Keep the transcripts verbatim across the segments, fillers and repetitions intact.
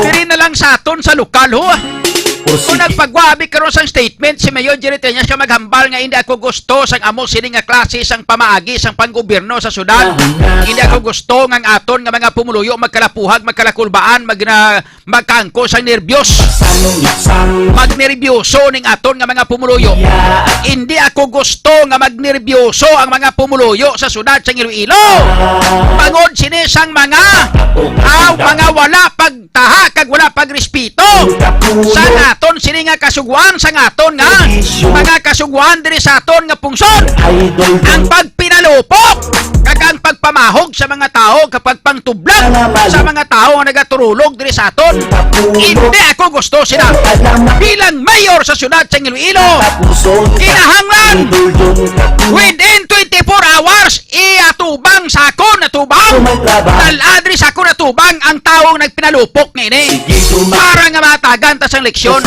Diri na lang sa aton sa lokal, ho. Kung nagpagwabi karon sang statement si Mayor Jerry Treñas, siya maghambal nga, "Hindi ako gusto sang amo sini nga klase sang pamaagi sang panggobyerno sa syudad. Hindi ako gusto nga ang aton nga mga pumuluyo magkalapuhag, magkalakulbaan, mag-, na, magkaangko sang nerbyos." Magnerbyoso ning aton nga mga pumuluyo. Hindi ako gusto nga magnerbyoso ang mga pumuluyo sa syudad sang Iloilo. Bangod sini sang mga, ah, mga wala pagtaha kag wala pagrespeto sa aton sini nga kasuguan, sa aton nga mga kasuguan diri sa aton nga pungsod. Ang pagpinalupok kag ang pagpamahog sa mga tawo kag pagpangtublag sa mga tawo nga nagaturulog diri sa aton. Hindi ako gusto sina bilang mayor sa syudad sang Iloilo. Kinahanglan within twenty-four hours, iatubang sa akon atubang. Dal-a diri sa akon atubang ang tawo nga nagpinalupok nga ini para nga matagan ta sang leksyon.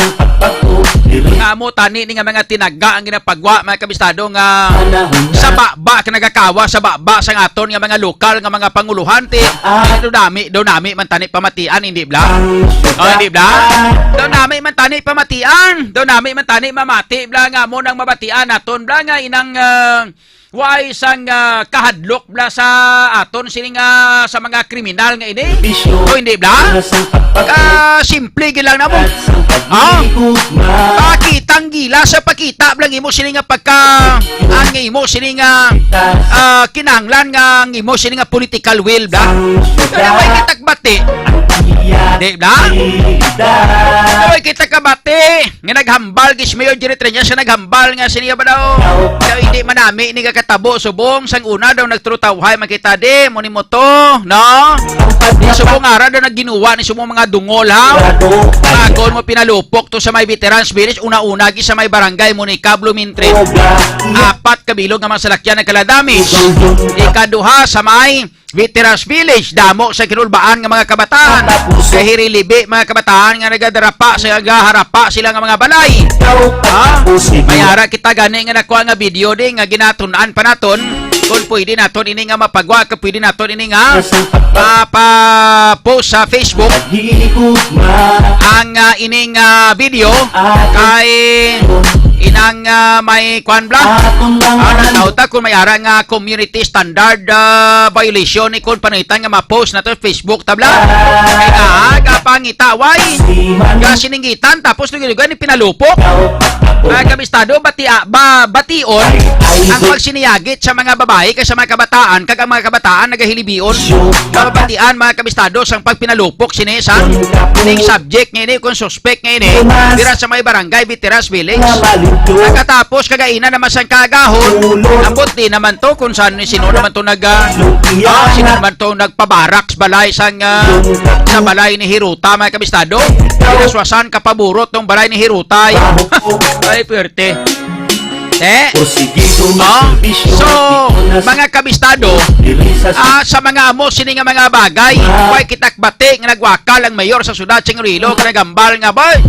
Nga amo tani ni nga mga tinaga ang ginapagwa, mga kabistado, nga sa baba ka nagakawa, sa baba sang aton nga mga lokal nga mga panguluhan, ti, ah, daw nami, daw nami man tani pamatian, hindi bla? Oh, hindi bla? Daw nami man tani pamatian, daw nami man tani mamati bla, nga mo nang mabatian naton bla nga inang, ah, way sang, ah, kahadlok bla sa aton sini nga sa mga kriminal nga ini. O hindi bla? Ka simple gid lang namo. Ha? Pakitang gila sa pakita bla ang imo sini nga pagka, ang imo sini nga, ah, kinahanglan nga ang imo sini nga political will bla. Pero way kita kabati. Di bla? Pero way kita kabati nga naghambal gid si Mayor Jerry Treñas, siya naghambal nga sini ba daw? Daw hindi man nami ni kakatabo subong sang una daw nagtrutawhay man kita di mo ni mo to, no? Ni subong ara daw nagginuwa ni subong mga dungol ha. Bagon mo pinalupok to sa may Veterans Village, una-una gi sa may barangay Monica Blumentritt. Apat ka bilog nga mga salakyan nagkala-damage. Ikaduha sa may Veterans Village, damo sa kinulbaan nga mga kabataan. Kahirilibi mga kabataan nga nagadarapa sa gaharapa sila nga mga balay. Ha? May ara kita gani nga nakuha nga video di nga ginatun-an pa naton. Kung pwede naton ini nga mapagwa, kung pwede naton ini nga, ah, pa-post sa Facebook. Ang, ah, ining, ah, video kay inang, ah, may kwan bla. Ah, nagdaot ta kung may ara nga community standard, ah, violation ni kung panangitan nga ma-post nato sa Facebook tabla. Kay nga, ah, gapangitaway, gasininggitan, tapos lugi-lugi ni pinalupok. Mga kabistado, bati-, ah, ba, bation ang pagsiniyagit sa mga babayi kag sa mga kabataan, kag ang mga kabataan nagahilibion. Kababatian, mga kabistado, sang pagpinalupok sini sa ning subject nga ini, kung suspect nga ini, dira sa may barangay Veterans Village. Nakatapos kagaina naman sang kaagahon, ambot di naman to kung saan ni sino naman to nag, ah, ah, sino naman to nagpabarak sa balay sang, ah, sa balay ni Hiruta, mga kabistado. Pinaswasan kapaburot tong balay ni Hiruta. Ay, perte. Eh? Oh? So, mga kabistado, ah, sa mga amo sini nga mga bagay, way kita kabati nga nagwakal ang mayor sa syudad sing Iloilo, nga nagambal nga, "Bay,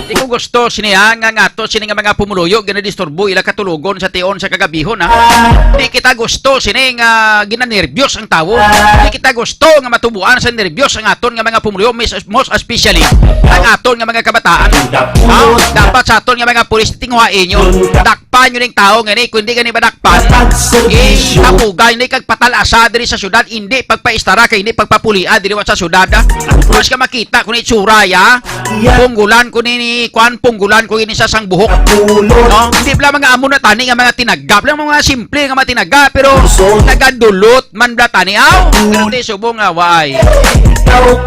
di ko gusto sini, ha, nga, nga ato sini nga mga pumuluyo, ginadisturbo ila katulogon sa tion sa kagabihon, ha. Di kita gusto sini nga ginanerbyos ang tawo. Di kita gusto nga matubuan sa nerbyos ang aton nga mga pumuluyo, mis-, most especially ang aton nga mga kabataan." Ha? Dapat sa aton nga mga pulis, tinguhain nyo. Dakpan nyo ning tawo nga ni, kung di gani madakpan, eh, tapugan ni kag patal-asa diri sa syudad, hindi pagpaistara kay hindi pagpapulia diri sa syudad, ha? Mas ka makita kung itsura, ya. Punggulan ko ni, ni, kwan, punggulan ko ini sa sang buhok. No? Hindi pala mga amo na tani nga mga tinaga. Pala mga simple nga mga tinaga, pero nagadulot man bla tani. Aw, pero di subong nga, waay.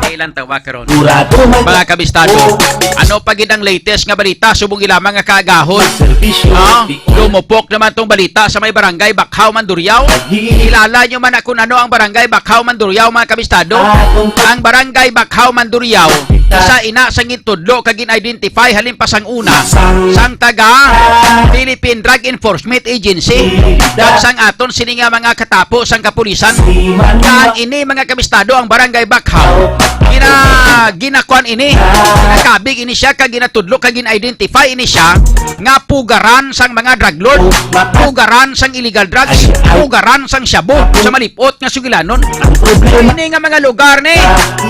Kailan tawa karon? Mga kabistado, ano pa gid ang latest nga balita subong ila mga kaagahon? Ah, lumupok naman tong balita sa may barangay Bakhaw, Mandurriao. Kilala nyo man kung ano ang barangay Bakhaw, Mandurriao, mga kabistado? Ang barangay Bakhaw, Mandurriao, isa ina sa gintudlo kag gin-identify halin pa sang una sang taga Philippine Drug Enforcement Agency kag sang aton sini nga mga katapo sang kapulisan. Kag ini, mga kabistado, ang barangay Bakhaw, gina, ah, ginakuan ini, nakabig ini siya, kag ginatudlo, kag gin-identify ini siya nga pugaran sang mga drug lord, pugaran sang illegal drugs, pugaran sang shabu sa malipot nga sugilanon. Ini nga mga lugar ni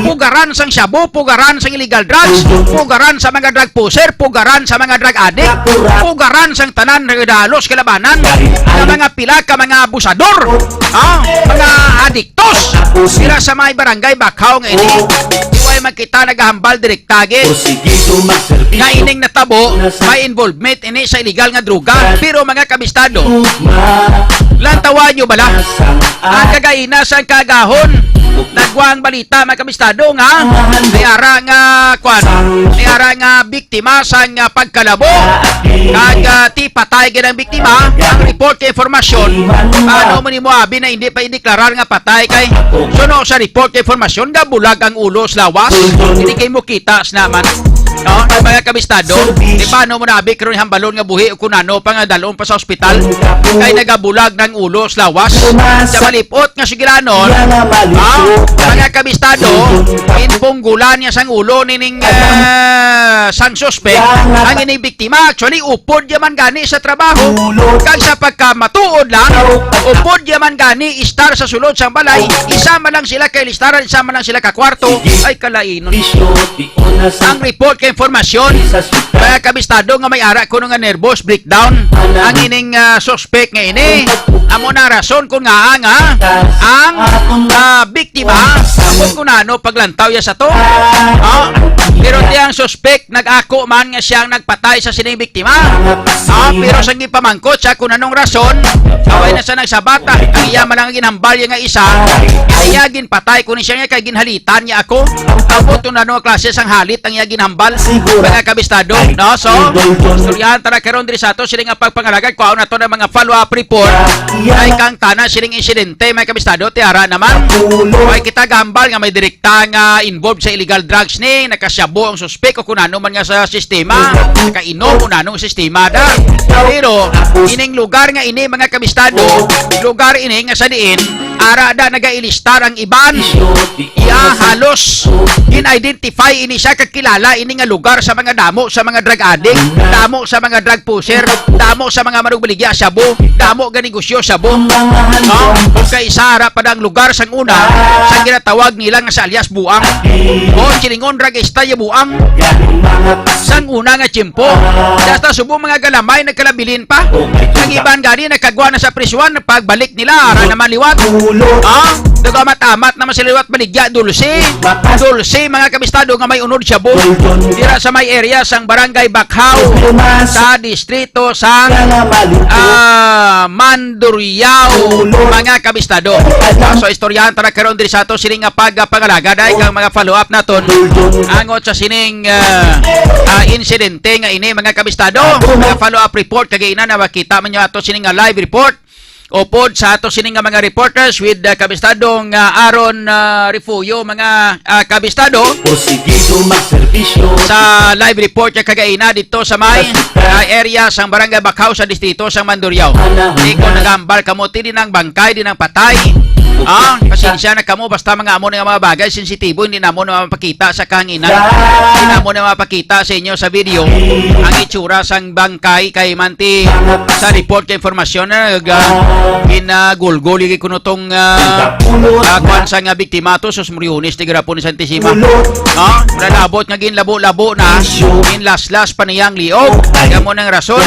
pugaran sang shabu, pugaran sang illegal drugs, pugaran sa mga drug pusher, pugaran sa mga drug addict, pugaran sang tanan nga halos kalabanan nga mga pila ka mga abusador, ah, mga adiktos dira sa may barangay Bakhaw nga ini. Way man kita nagahambal direkta gid nga ining natabo may involvement ini sa illegal nga droga. Pero mga kabistado, lantawan nyo bala ang kagaina sang kagahon? Nagwa ang balita, mga kabistado, nga may ara nga, kwan, may ara nga biktima sang, ah, pagkalabo kag, ah, ti patay gid ang biktima. Ang report kay informasyon, ano mo nimo abi na hindi pa ideklarar nga patay kay suno sa report kay informasyon nga bulag ang ulo sa lawas. Hindi kay mo kita sa naman. No? Mga kabistado, di ba, ano mo na abi karon hambalon nga buhi o kung ano pa nga dalon pa sa ospital kay nagabulag ng ulo sa lawas sa malipot nga sugilanon, ah, mga kabistado, ginpunggulan niya sang ulo nining, ah, sang suspek ang ining biktima. Actually, upod niya man gani sa trabaho. Kag sa pagkamatuod lang, upod niya man gani istar sa sulod sang balay. Isa man lang sila ka listaran, isa man lang sila ka kwarto. Ay, kalainon. Ang report kay informasyon, mga kabistado, nga may ara kuno nga nervous breakdown ang ining, ah, suspect nga ini. Amo na rason kung nga nga ang, ah, biktima, amo kung ano paglantaw ya sa to. Ah, pero di ang suspect nag-ako man nga siyang nagpatay sa sining biktima. Ah, pero sa gipamangkot siya kung anong rason, away na sa nagsabat, ang iya man lang ginhambal ya nga isa, iya ginpatay kuno siya nga kay ginhalitan niya ako. Amo to na no klase sang halit ang iya ginhambal, mga kabistado, no? So, istoryahan ta na karon diri sa ato sila nga pagpangalagad, kuhaon nato ng mga follow-up report ay kang tana siling insidente, mga kabistado, tiara naman. Ay kita gahambal nga may direkta nga involved sa illegal drugs ni, nakasyabu ang suspek o kung ano man nga sa sistema, nakainom o nanong sistema da. Pero ining lugar nga ini, mga kabistado, lugar ini nga sa diin ara da nagailistar ang iban. Iya halos gin-identify ini siya, kakilala ini nga lugar sa mga damo sa mga drug addict, damo sa mga drug pusher, damo sa mga manugbaligya shabu, damo ga negosyo shabu. No? Kung kay isa ara pa ang lugar sang una sa ginatawag nila nga sa alias Buang. O silingon ra kay Estaya Buang sang una nga tiyempo. Hasta subong mga galamay nagkalabilin pa. Ang iban gani nagkagwa na sa prisuan, pagbalik nila ara naman liwat. Ah, nagamat-amat naman sila liwat baligya, dulce. Dulce, mga kabistado, nga may unod shabu dira sa may area sang Barangay Bakhaw sa distrito sang, ah, Mandurriao, mga kabistado. Ah, so istoryahan ta na karon diri sa ato sining nga pagpangalagad ay kang mga follow-up naton angot sa sining, ah, ah, insidente nga ini, mga kabistado. Mga follow-up report kagina na makita man nyo ato sining nga live report. Upod sa ato sini nga mga reporters with, uh, kabistadong, uh, Aaron, uh, Refugio, mga, uh, kabistado. Porsigido magserbisyo. Sa live report niya kagaina dito sa may, uh, area sang Barangay Bakhaw sa distrito sang Mandurriao. Di ko nagambal kamo, ti di nang bangkay, di nang patay. Ah, pasensya na kamo, basta mga amo nga mga bagay sensitibo, hindi namo na mapakita sa kahanginan. Hindi namo na mapakita sa inyo sa video ang itsura sang bangkay kay manti sa report kay informasyon na nag, ah, ginagulgol yung kuno tong, ah, ah, kwan sa nga biktima to, sus, Moriones, di garapon ni Santissima. No? Nalabot nga ginlabo-labo na, ginlaslas pa niyang liog. Kaya mo nang rason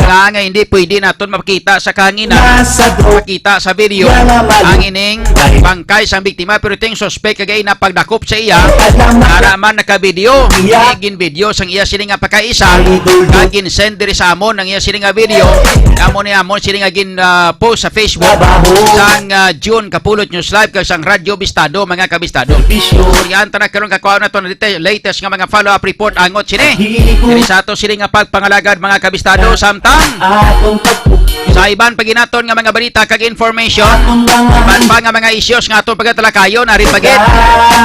nga, nga hindi pwede naton makita sa kahanginan, makita sa video ang ining bangkay sang biktima, pero ting suspek kagay na pagdakop sa iya, ara man naka-video, gin-video sang iya sini nga pagkaisa, kag gin-send diri sa amon ang iya sini nga video. Amo ni amon sini nga gin, ah, post sa Facebook sang, ah, June Kapulot News Live kag sang Radyo Bistado, mga kabistado. Yan ta na karon kakuha na to na late-, latest nga mga follow-up report angot sini. Diri sa ato sini nga pagpangalagad, mga kabistado, samtang sa iban pa ginaton nga mga balita kag information, iban pa nga mga issues nga aton pagatalakayon, ari pa gid.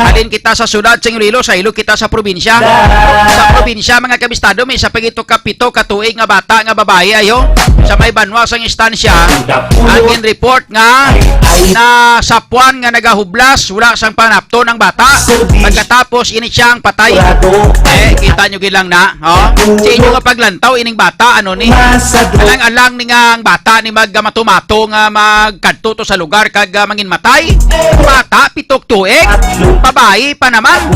Halin kita sa syudad sa Iloilo, sa Iloilo kita sa probinsya. Sa probinsya, mga kabistado, may isa pa gid to ka pito ka tuig nga bata nga babayi ayo sa may banwa sang instansya, ang gin-report nga nasapuan nga nagahublas, wala sang panapton ang bata. Pagkatapos, ini siya ang patay. Eh, kita nyo gid lang na, oh. Sa inyo nga paglantaw, ining bata, ano ni? Alang-alang ni nga ang bata ni magmatumato nga magkadto to sa lugar kag, ah, manginmatay. Bata, pitok tuig, babayi pa naman.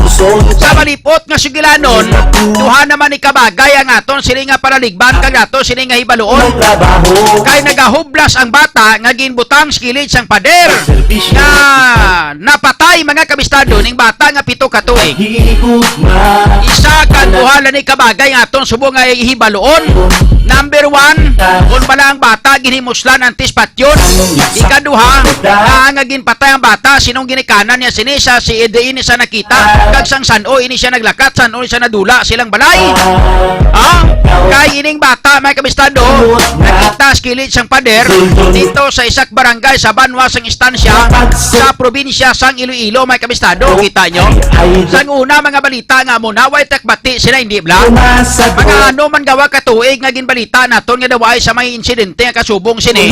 Sa malipot nga sugilanon, duha naman ni kabagay ang aton sini nga paraligban kag ato sini nga hibaluon. Kay nagahublas ang bata nga ginbutang sa kilid sang pader nga napatay, mga kabistado, ning bata nga pito ka tuig. Isa ka duha lang ni kabagay nga aton subong nga hibaluon. Number one, kung bala ang bata ginhimuslan antes patyon. Ikaduha, nga nga ginpatay ang bata, sinong ginikanan niya sini sa si diin sa nakita, kag sang san-o ini siya naglakat, san-o ini siya nadula silang balay. Ah, kay ining bata, mga kabistado, nakita sa kilid sang pader dito sa isa ka barangay sa banwa sang instansya sa probinsya sang Iloilo, mga kabistado. Kita nyo? Sang una, mga balita nga mo na, way takbati sila, hindi bla? Mga ano man gawa ka tuig nga ginbalita naton nga daw ay sa may insidente nga kasubong sini.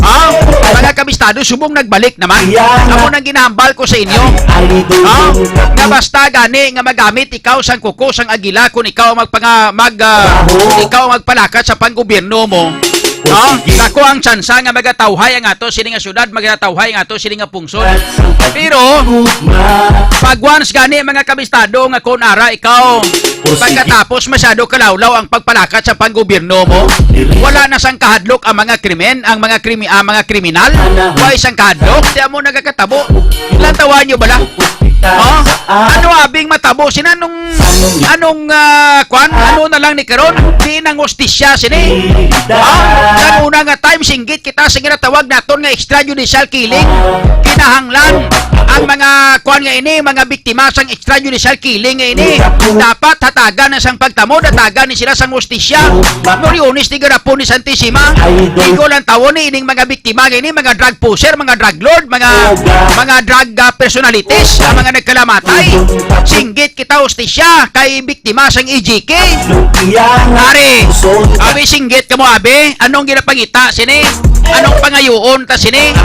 Ah, mga kabistado, subong nagbalik naman. Amo nang ginahambal ko sa inyo. Ah, nga basta gani nga magamit ikaw sang kuko sang agila kung ikaw magpanga-, mag, ah, ikaw magpalakat sa panggobyerno mo. Ah, dako ang tsansa nga magatawhay ang ato sini nga syudad, magatawhay ang ato sini nga pungsod. Pero pag once gani, mga kabistado, nga kung ara ikaw pagkatapos masyado kalawlaw ang pagpalakat sa panggobyerno mo, wala na sang kahadlok ang mga krimen, ang mga krimi-, ang mga kriminal. Wala sang kahadlok, di amo nagakatabo. Lantawan nyo bala? Oh? Ano abing matabo? Sinanong, anong, ah, kwan? Ano na lang ni karon? Di nang hustisya sini. Ah, sa una nga time, singgit kita sa ginatawag naton nga extrajudicial killing. Kinahanglan ang mga kwan nga ini, mga biktima sang extrajudicial killing nga ini, dapat hatagan na sang pagtamod, hatagan ni sila sang hustisya. Muriones ni garapon ni Santisima. Igo lang tawon ni ining mga biktima nga ini, mga drug pusher, mga drug lord, mga, mga drug, ah, personalities, ang mga nagkalamatay. Singgit kita hustisya kay biktima sang E G K. Ari, abi, singgit kamo, abi, anong ginapangita sini? Anong pangayoon ta sini?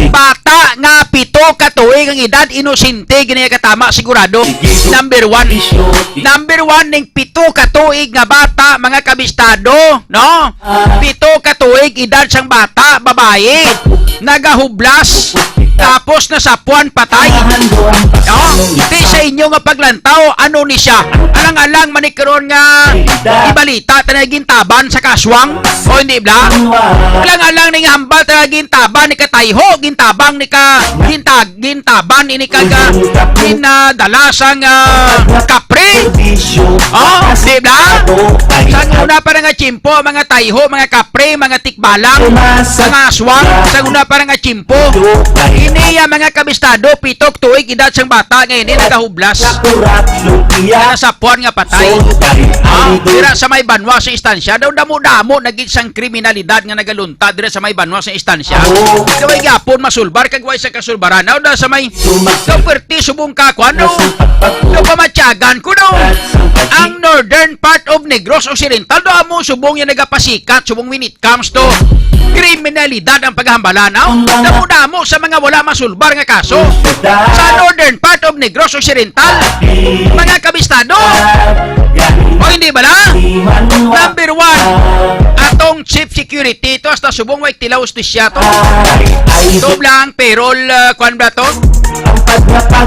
Bata nga pito ka tuig ang edad, inosente gini katama, sigurado. Number one. Number one ning pito ka tuig nga bata, mga kabistado, no? Pito ka tuig edad sang bata, babayi, nagahublas, tapos nasapuan patay. Oh, di sa inyo nga paglantaw, ano ni siya? Alang-alang man ni karon nga ibalita ta na gintaban sa kaswang, o hindi bla? Alang-alang ning hambal ta na gintaban ni katayho, gintabang ni ka, gintag, gintaban ini kag, ah, ginadala sang, ah, kapre. Oh, di bla? Sang una pa nga tiyempo, mga tayho, mga kapre, mga tikbalang, mga aswang, sang una pa nga tiyempo. Ini ya, mga kabistado, pito ka tuig edad sang bata nga ini nagahublas. Nasapuan nga patay. Ah, dira sa may banwa sa instansya, daw damo-damo na gid sang kriminalidad nga nagalunta dira sa may banwa sa instansya. Kay way gyapon masulbar kag way sa kasulbaran. Daw da sa may, daw perti subong ka, kuan, no? Daw pamatyagan ko, no? Ang northern part of Negros Occidental, daw amo subong yung nagapasikat, subong when it comes to kriminalidad ang paghambala, no? Damo-damo sa mga wala masulbar nga kaso sa northern part of Negros Occidental, mga kabistado. O hindi bala? Number one, atong chief security to, hasta subong way tilaw hustisya to. Ito lang, payroll, ah, kwan ba to?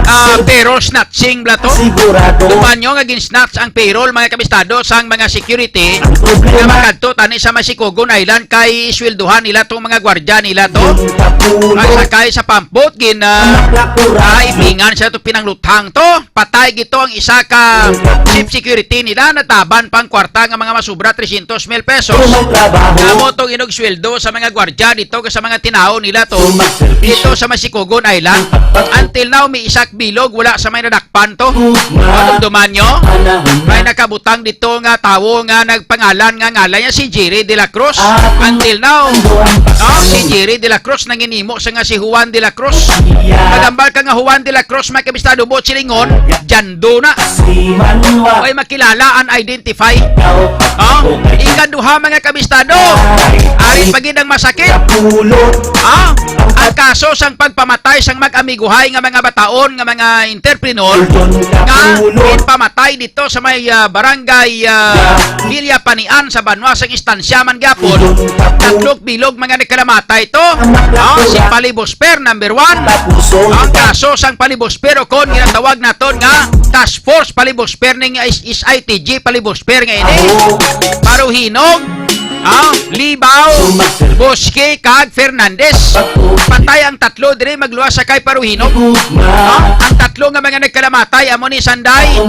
Ah, payroll snatching ba to? Tuman nyo nga gin-snatch ang payroll, mga kabistado, sang mga security nga makadto tani sa Masikugon Island kay sweldohan nila tong mga gwardya nila to. Ang sakay sa pampot, gin, ah, ah, ipingan siya to, pinangluthang to. Patay gito ang isa ka chief security nila, nataban pang kwarta nga mga masubra trescientos mil pesos. Nga mo tong inog sweldo sa mga gwardya dito sa mga tinawo nila to, dito sa Masikugon Island. Until now, may isak bilog, wala sa may nadakpan to. Madumduman nyo? May nakabutang dito nga tawo nga nagpangalan nga ngalan niya si Jerry de la Cruz. Until now, no, si Jerry de la Cruz nanginimo sa nga si Juan de la Cruz. Magambal ka nga Juan de la Cruz, may kabistado mo silingon, jando na. Way makilala, unidentified. Oh, ikaduha, mga kabistado, Ari pa gid ang masakit. Ah, ang kaso sang pagpamatay sang mag-amiguhay nga mga bataon nga mga entrepreneur nga ginpamatay dito sa may, ah, barangay, ah, Villa Panian sa banwa sang Estancia man gyapon. Tatlo ka bilog mga nagkalamatay to. Ah, si Palibosper number one. Ang kaso sang Palibosper o kon ginatawag naton nga Task Force Palibosper ning S I T G Palibosper nga ini. Paruhinog, ah, Libao, Bosque, kag Fernandez. Patay ang tatlo diri, magluwas sa kay Paruhinog. Ah, ang tatlo nga mga nagkalamatay amo ni Sanday,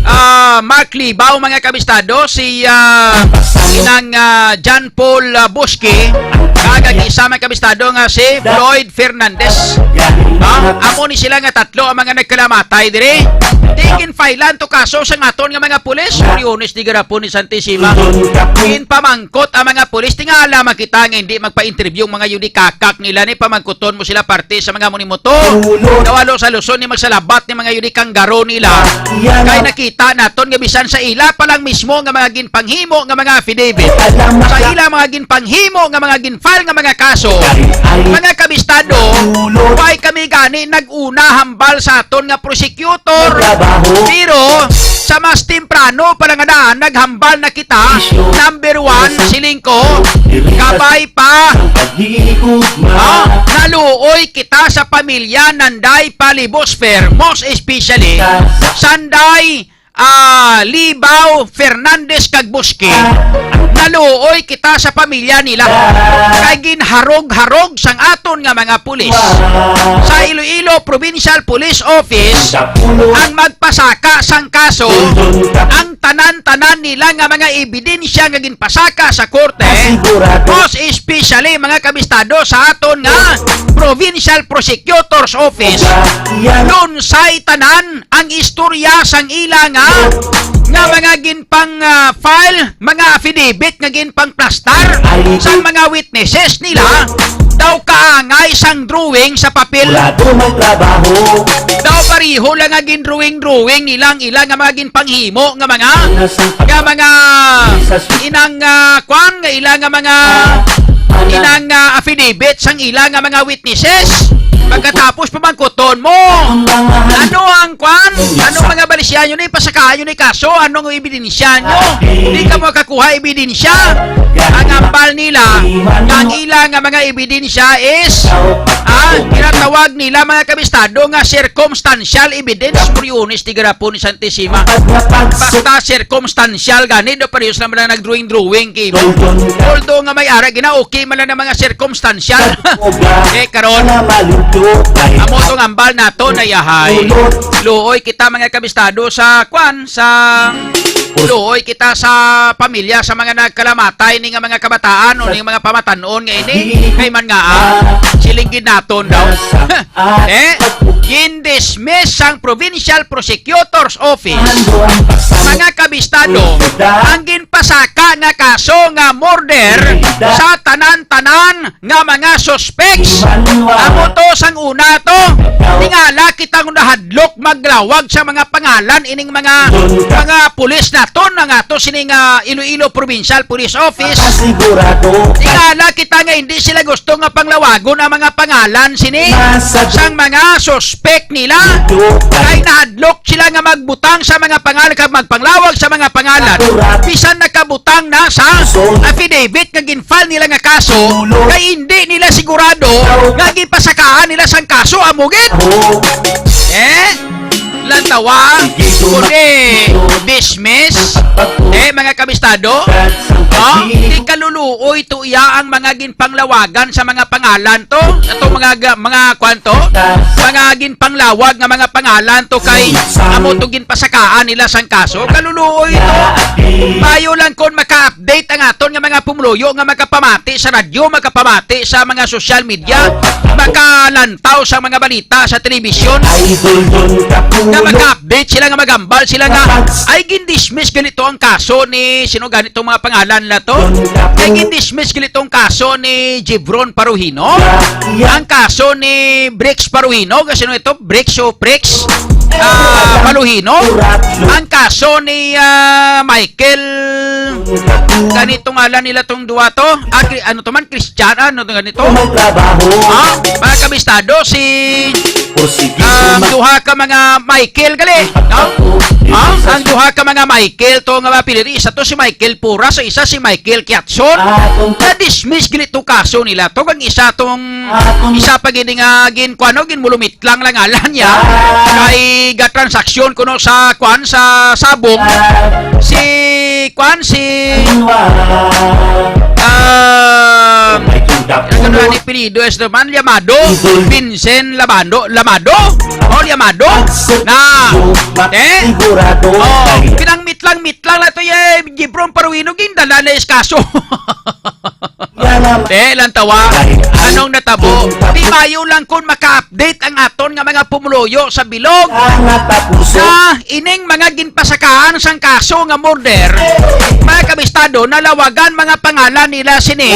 ah, Mark Libao, mga kabistado, si, ah, inang, ah, John Paul, ah, Bosque, kag ang isa, mga kabistado, nga si Floyd Fernandez. Ah, amo ni sila nga tatlo ang mga nagkalamatay diri. Di ginfailan to kaso sang aton nga mga pulis. Oriones di garapon ni Santisima. Ginpamangkot ang mga pulis. Tingala man kita nga hindi magpa-interview ang mga yudikakak nila ni pamangkuton mo sila parte sa mga amo ni moto. Nawalo sa Luzon ni magsalabat ni mga yudikang garo nila. Kay nakita naton nga bisan sa ila pa lang mismo nga mga ginpanghimo nga mga affidavit, sa ila mga ginpanghimo nga mga gin-file nga mga kaso, mga kabistado, why kami gani nag-una hambal sa aton nga prosecutor? Pero sa mas temprano pa lang nga daan, naghambal na kita, number one, siling ko, kabay pa. Ah, naluoy kita sa pamilya nanday Palibosper, most especially sanday, ah, Libao, Fernandez kag Bosque. Naluoy kita sa pamilya nila kay ginharog-harog sang aton nga mga pulis. Sa Iloilo Provincial Police Office ang magpasaka sang kaso, ang tanan-tanan nila nga mga ebidensya nga ginpasaka sa korte, most especially mga kabistado sa aton nga Provincial Prosecutor's Office, lunsay tanan ang istorya sang ila nga, nga mga ginpang, ah, file, mga affidavit nga ginpangplastar sang mga witnesses nila, daw kaangay sang drawing sa papel. Daw pareho lang nga gin-drawing-drawing nila ang ila nga mga ginpanghimo nga mga, nga mga inang, ah, kwan, nga ila nga mga inang, ah, affidavit sang ila nga mga witnesses. Pagkatapos pamangkuton mo, ano ang kwan? Ano mga balisya nyo ni? Pasakahan nyo ni kaso? Anong ebidensya nyo? Hindi ka makakuha ebidensya. Ang ambal nila, ang ila nga mga ebidensya is, ah, ginatawag nila mga kabistado nga circumstantial evidence. Oriones di garapon ni Santisima. Basta circumstantial gani, do parehas naman na nag-drawing-drawing kay mo. Although nga may ara gina, okay man lang ang mga circumstantial. Eh, karon, amo tong ambal nato na yahay. Luoy kita, mga kabistado, sa kwan, sa luoy kita sa pamilya sa mga nagkalamatay ni nga mga kabataan o ni mga pamatan-on nga ini. Kay man nga, ah, silinggid naton daw. Eh, gin-dismiss sang Provincial Prosecutor's Office, mga kabistado, ang ginpasaka nga kaso nga murder sa tanan-tanan nga mga suspects. Amo to sang una to. Tingala kita nga nahadlok maglawag sa mga pangalan ining mga, mga pulis naton nga to sini nga Iloilo Provincial Police Office. Tingala kita nga hindi sila gusto nga panglawagon ang mga pangalan sini sang mga suspect nila. Kay nahadlok sila nga magbutang sa mga pangalan kag magpanglawag sa mga pangalan. Bisan nakabutang na sa affidavit nga gin-file nila nga kaso, kay hindi nila sigurado nga gipasakaan nila sang kaso, amo gid. Eh? Lantawa, kundi dismiss. Eh, mga kabistado? Oh, di kaluluoy to iya ang mga ginpanglawagan sa mga pangalan to. Ato mga ga-, mga kwan to. Mga ginpanglawag nga mga pangalan to kay amo to ginpasakaan nila sang kaso. Kaluluoy to. Bayo lang kon maka-update ang aton nga mga pumuluyo nga makapamati sa radyo, makapamati sa mga social media, makalantaw sa mga balita sa telebisyon, nga maka-update sila, nga magambal sila nga, "Ay, gindismiss ganito ang kaso ni," sino ganito mga pangalan na to? "Ay, gindismiss ganito ang kaso ni Jevron Paruhino, ang kaso ni Brix Paruhino," kasi sino ito? Brix o Prix? Ah, Paluhino, ang kaso ni, ah, Michael, Ganito ngalan nila tong duha to. Ah, Kri-, ano to man? Christian? Ano to ganito? May trabaho. Ah, mga kabistado, si Ang duha ka mga Michael gali, no? Ah, ang duha ka mga Michael to nga mapiliri, isa to si Michael Pura, so isa si Michael Kiatson. Na-dismiss gali to kaso nila to, kag isa tong isa pa gini nga gin kuano, gin mulumit lang lang ngalan niya. Kay gatransaksyon kuno sa kuan sa sabong si kuan si ah, ano na ni apelyido, es naman, Llamado? Vincent Labando, Lamado? Oh, Llamado? Na, eh? Oh, pinangmitlang-mitlang na to, eh, Gibron Paruino, gindala na is kaso. Te, lang tawa. Anong natabo? Di mayo lang kung maka-update ang aton nga mga pumuluyo sa bilog. Na ining mga ginpasakaan sang kaso nga murder, mga kabistado, nalawagan mga pangalan nila sini.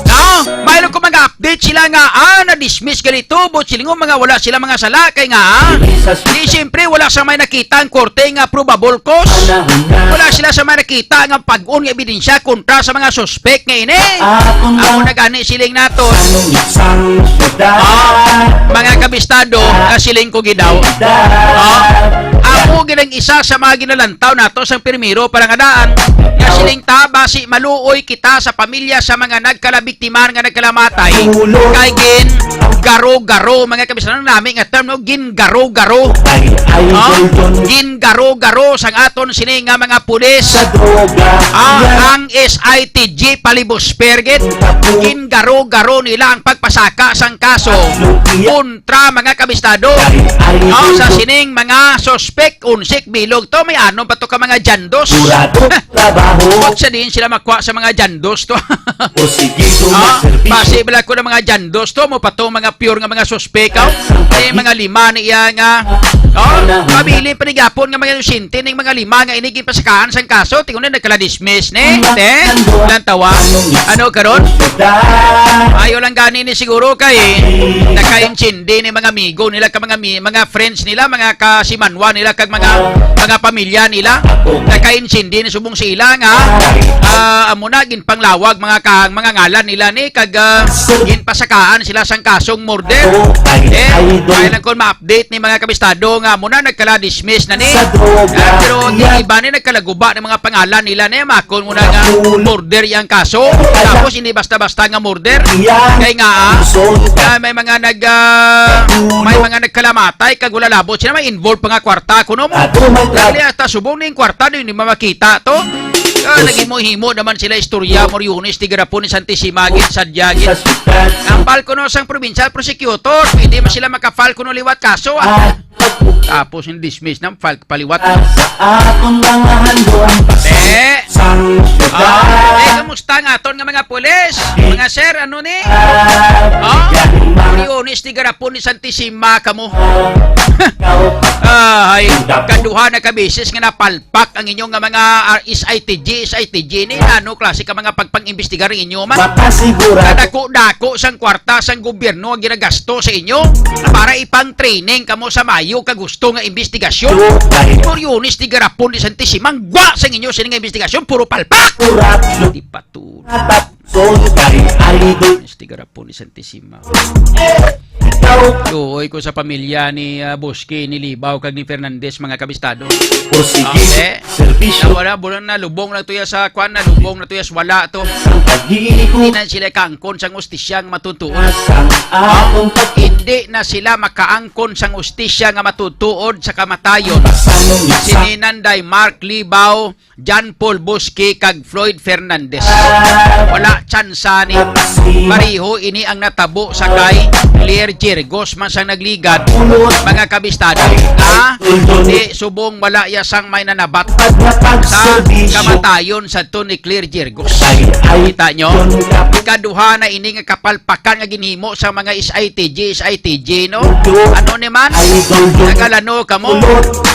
No? Mayroon ko mga update sila nga, ah, na-dismiss gali to, but silingon mga wala sila mga sala, kay nga, ah, di siyempre wala sa may nakita ang korte nga probable cause. Wala sila sa may nakita nga pag-on nga ebidensya kontra sa mga suspek nga ini. Amo na gani siling naton. Ah, mga kabistado, nga siling ko gidaw. Ah, amo gid ang isa sa mga ginalantaw nato sang primero para nga daan. Nga siling ta, basi maluoy kita sa pamilya sa mga nagkalabiktima nga nagkalamatay. Kay gin garo-garo, mga kabistado, nami nga term, no? Gin garo-garo. Ay, ay, Oh, gin garo-garo sang aton sini nga mga pulis. Sa droga. Ah, ang S I T G Palibos Pergit. Gin garo-garo nila ang pagpasaka sang kaso kontra mga kabistado. Ay, ay, Oh, sa sining mga suspek, unsik bilog to, may anom pa to ka mga jandos. Kurado. Trabaho. Ba't sa diin sila makuha sa mga jandos to? O sige, Ah, magserbisyo. Basi bala ko ng mga jandos to, mo pa to mga pure nga mga suspek, oh. Ay, mga lima ni iya nga, oh, pabilin pa ni gapon nga mga inosente ning mga lima nga inigin pasakaan sang kaso, tingon na nagkala-dismiss ni, te, lang tawa. Ano karon? Ayo lang gani ni siguro kay nakaintindi ni mga amigo nila ka mga mi-, mga friends nila, mga kasimanwa nila kag mga, mga pamilya nila. Nakaintindi ni subong sila nga, ah, amo na ginpanglawag mga ka-, mga ngalan nila ni kag, ah, ginpasakaan sila sang kasong murder. Eh, ay lang kon ma-update ni mga kabistado nga amo na nagkala-dismiss na ni. Ah, pero ang iba ni nagkalaguba ng mga pangalan nila ni, makon mo na nga murder yang kaso. Tapos hindi basta-basta nga murder. Kay nga, ah, ah, may mga nag, ah, may mga nagkalamatay kag wala labot sila, may involved pa nga kwarta kuno mo. Dali hasta subong ning kwarta, di, di mamakita to. Ah, naghimo-himo naman sila istorya, Moriones, tigarapon ni Santissima, gid, sadya, gid. Ang file kuno sang provincial prosecutor, pwede man sila maka-file kuno liwat kaso, ah. Tapos yung dismiss na, file paliwat. Sa akong mga handom, Eh. sang Ah, eh, kamusta nga aton nga mga pulis? Mga sir, ano ni? Oh? Leones, tigarapon ni Santissima, kamo. Ah, ay, kaduha na ka beses nga napalpak ang inyong nga mga, ah, S I T G, S I T G ni, ano klase ka mga pagpang-imbestigar ang inyo man? Makasigurado. Kadako-dako sang kwarta sang gobyerno ang ginagasto sa inyo para ipang-training kamo sa mayo ka gusto nga imbestigasyon. Leones, tigarapon ni Santissima, ang gwa sang inyo sini nga imbestigasyon, puro palpak. Kurap. Di pa to. Son kay idol. Este garapon ni Santissima. Ikaw. Luoy ko sa pamilya ni, ah, Boski, ni Libao, kag ni Fernandez, mga kabistado. O sige, Okay. serbisyo. Nawala, bulan na, lubong na to ya sa kwan, na lubong na to ya sa wala to. Ang pag-iikot. Hindi na sila kaangkon sang ustisya nga matutuod. Asang akong pag- Hindi na sila makaangkon sang ustisya nga matutuod sa kamatayon. Sini Nanday Mark Libao, John Paul Bosque kag Floyd Fernandez. Wala tsansa ni. Pareho ini ang natabo sa kay Claire Jergos man sang nagligad, mga kabistado. Ha? Di subong wala ya sang may nanabat sa kamatayon sa to ni Claire Jergos. Kita nyo? Ikaduha na ini nga kapalpakan nga ginhimo sa mga S I T G, S I T G, no? Ano ni man? Nagalano kamo?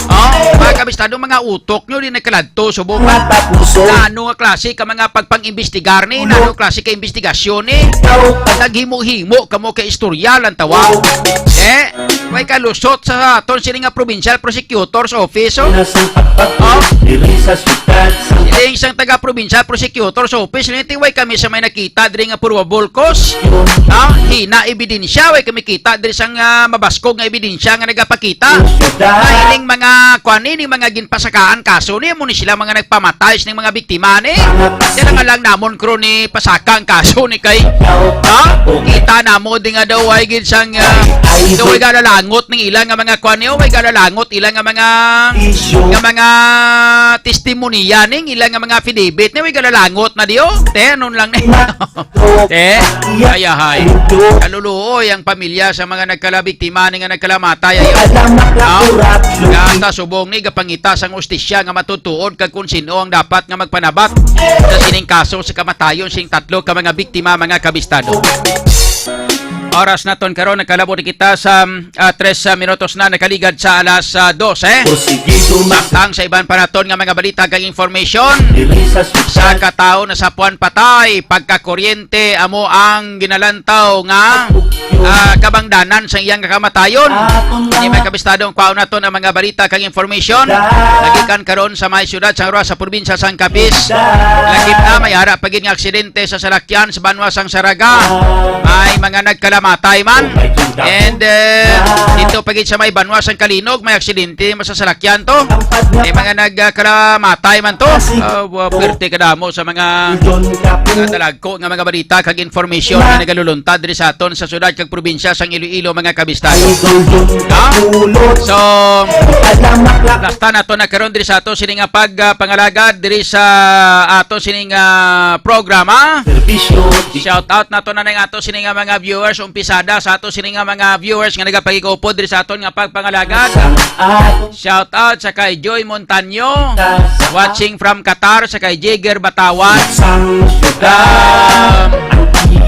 Oh, mga kabistado, mga utok nyo, di nagkaladto, subong man. Matapuson. Na ano nga klase ka mga pagpang-imbestigar ni? Ulo. Na ano klase ka imbestigasyon ni? Ikaw. Naghimo-himo kamo ka istorya lang tawa. Ulo. Eh, may kalusot sa aton sini nga provincial prosecutor's office, oh. Nasang pagpapit Oh. diri sa syudad sa Dili Ing sang taga-probinsya, prosecutor sa office, linitiway kami sa may nakita diri nga puro bulkos. Ha? Hina ebidensya, way kami kita diri sang, ah, mabaskog nga ebidensya nga nagapakita. Na ining mga, kuan, ining mga ginpasakaan kaso ni, amo ni sila mga nagpamatay sa mga biktima ni. Sila nga lang namon kro ni pasaka ang kaso ni kay, ha? Kita namo di nga daw ay gid sang, ah, daw ay galalangot ning ila nga mga, kuan, ni, way galalangot ila nga mga, nga mga testimonya ning ila nga mga affidavit ni, way galalangot na diyo. Te, ano lang ni? Te, ayahay. Kaluluoy ang pamilya sa mga nagkalabiktima ni nga nagkalamatay ayo. Gata subong ni gapangita sang ustisya nga matutuod kag kung sino ang dapat nga magpanabat sa sining kaso sa kamatayon sing tatlo ka mga biktima, mga kabistado. Oras naton karon, nakalabot kita sa, ah, tres, ah, minutos na nakaligad sa alas, ah, dose. Samtang sa iban pa naton nga mga balita kag information, sa katawo na sa puan patay, pagkakuryente amo ang ginalantaw nga, ah, kabangdanan sa iyang kakamatayon. Ni may kabistadong kwaon naton ang mga balita kag information. Nagikan karon sa may siyudad sang Roa sa probinsya sang Capiz. Lakip na may ara pa gid nga aksidente sa salakyan sa banwa sang Saraga. May mga nagkalamatay man. And, eh, dito pa gid sa may banwa sang Calinog, may aksidente man sa salakyan to. May mga nagkalamatay man to. Ah, wa-, perte kadamo sa mga, mga talagko nga mga balita kag information nga nagaluluntad diri sa aton sa syudad kag probinsya sang Iloilo, mga kabistado. Ha? So, lasta nato na karon diri sa ato sini nga pag, ah, pangalagad diri sa ato sini nga programa. Shout out nato na ning ato sini nga mga viewers, umpisada sa ato sini nga mga viewers nga nagapagigupod diri sa aton nga pagpangalagad. Shout out sa kay Joy Montaño, watching from Qatar, sa kay Jigger Batawan. Um,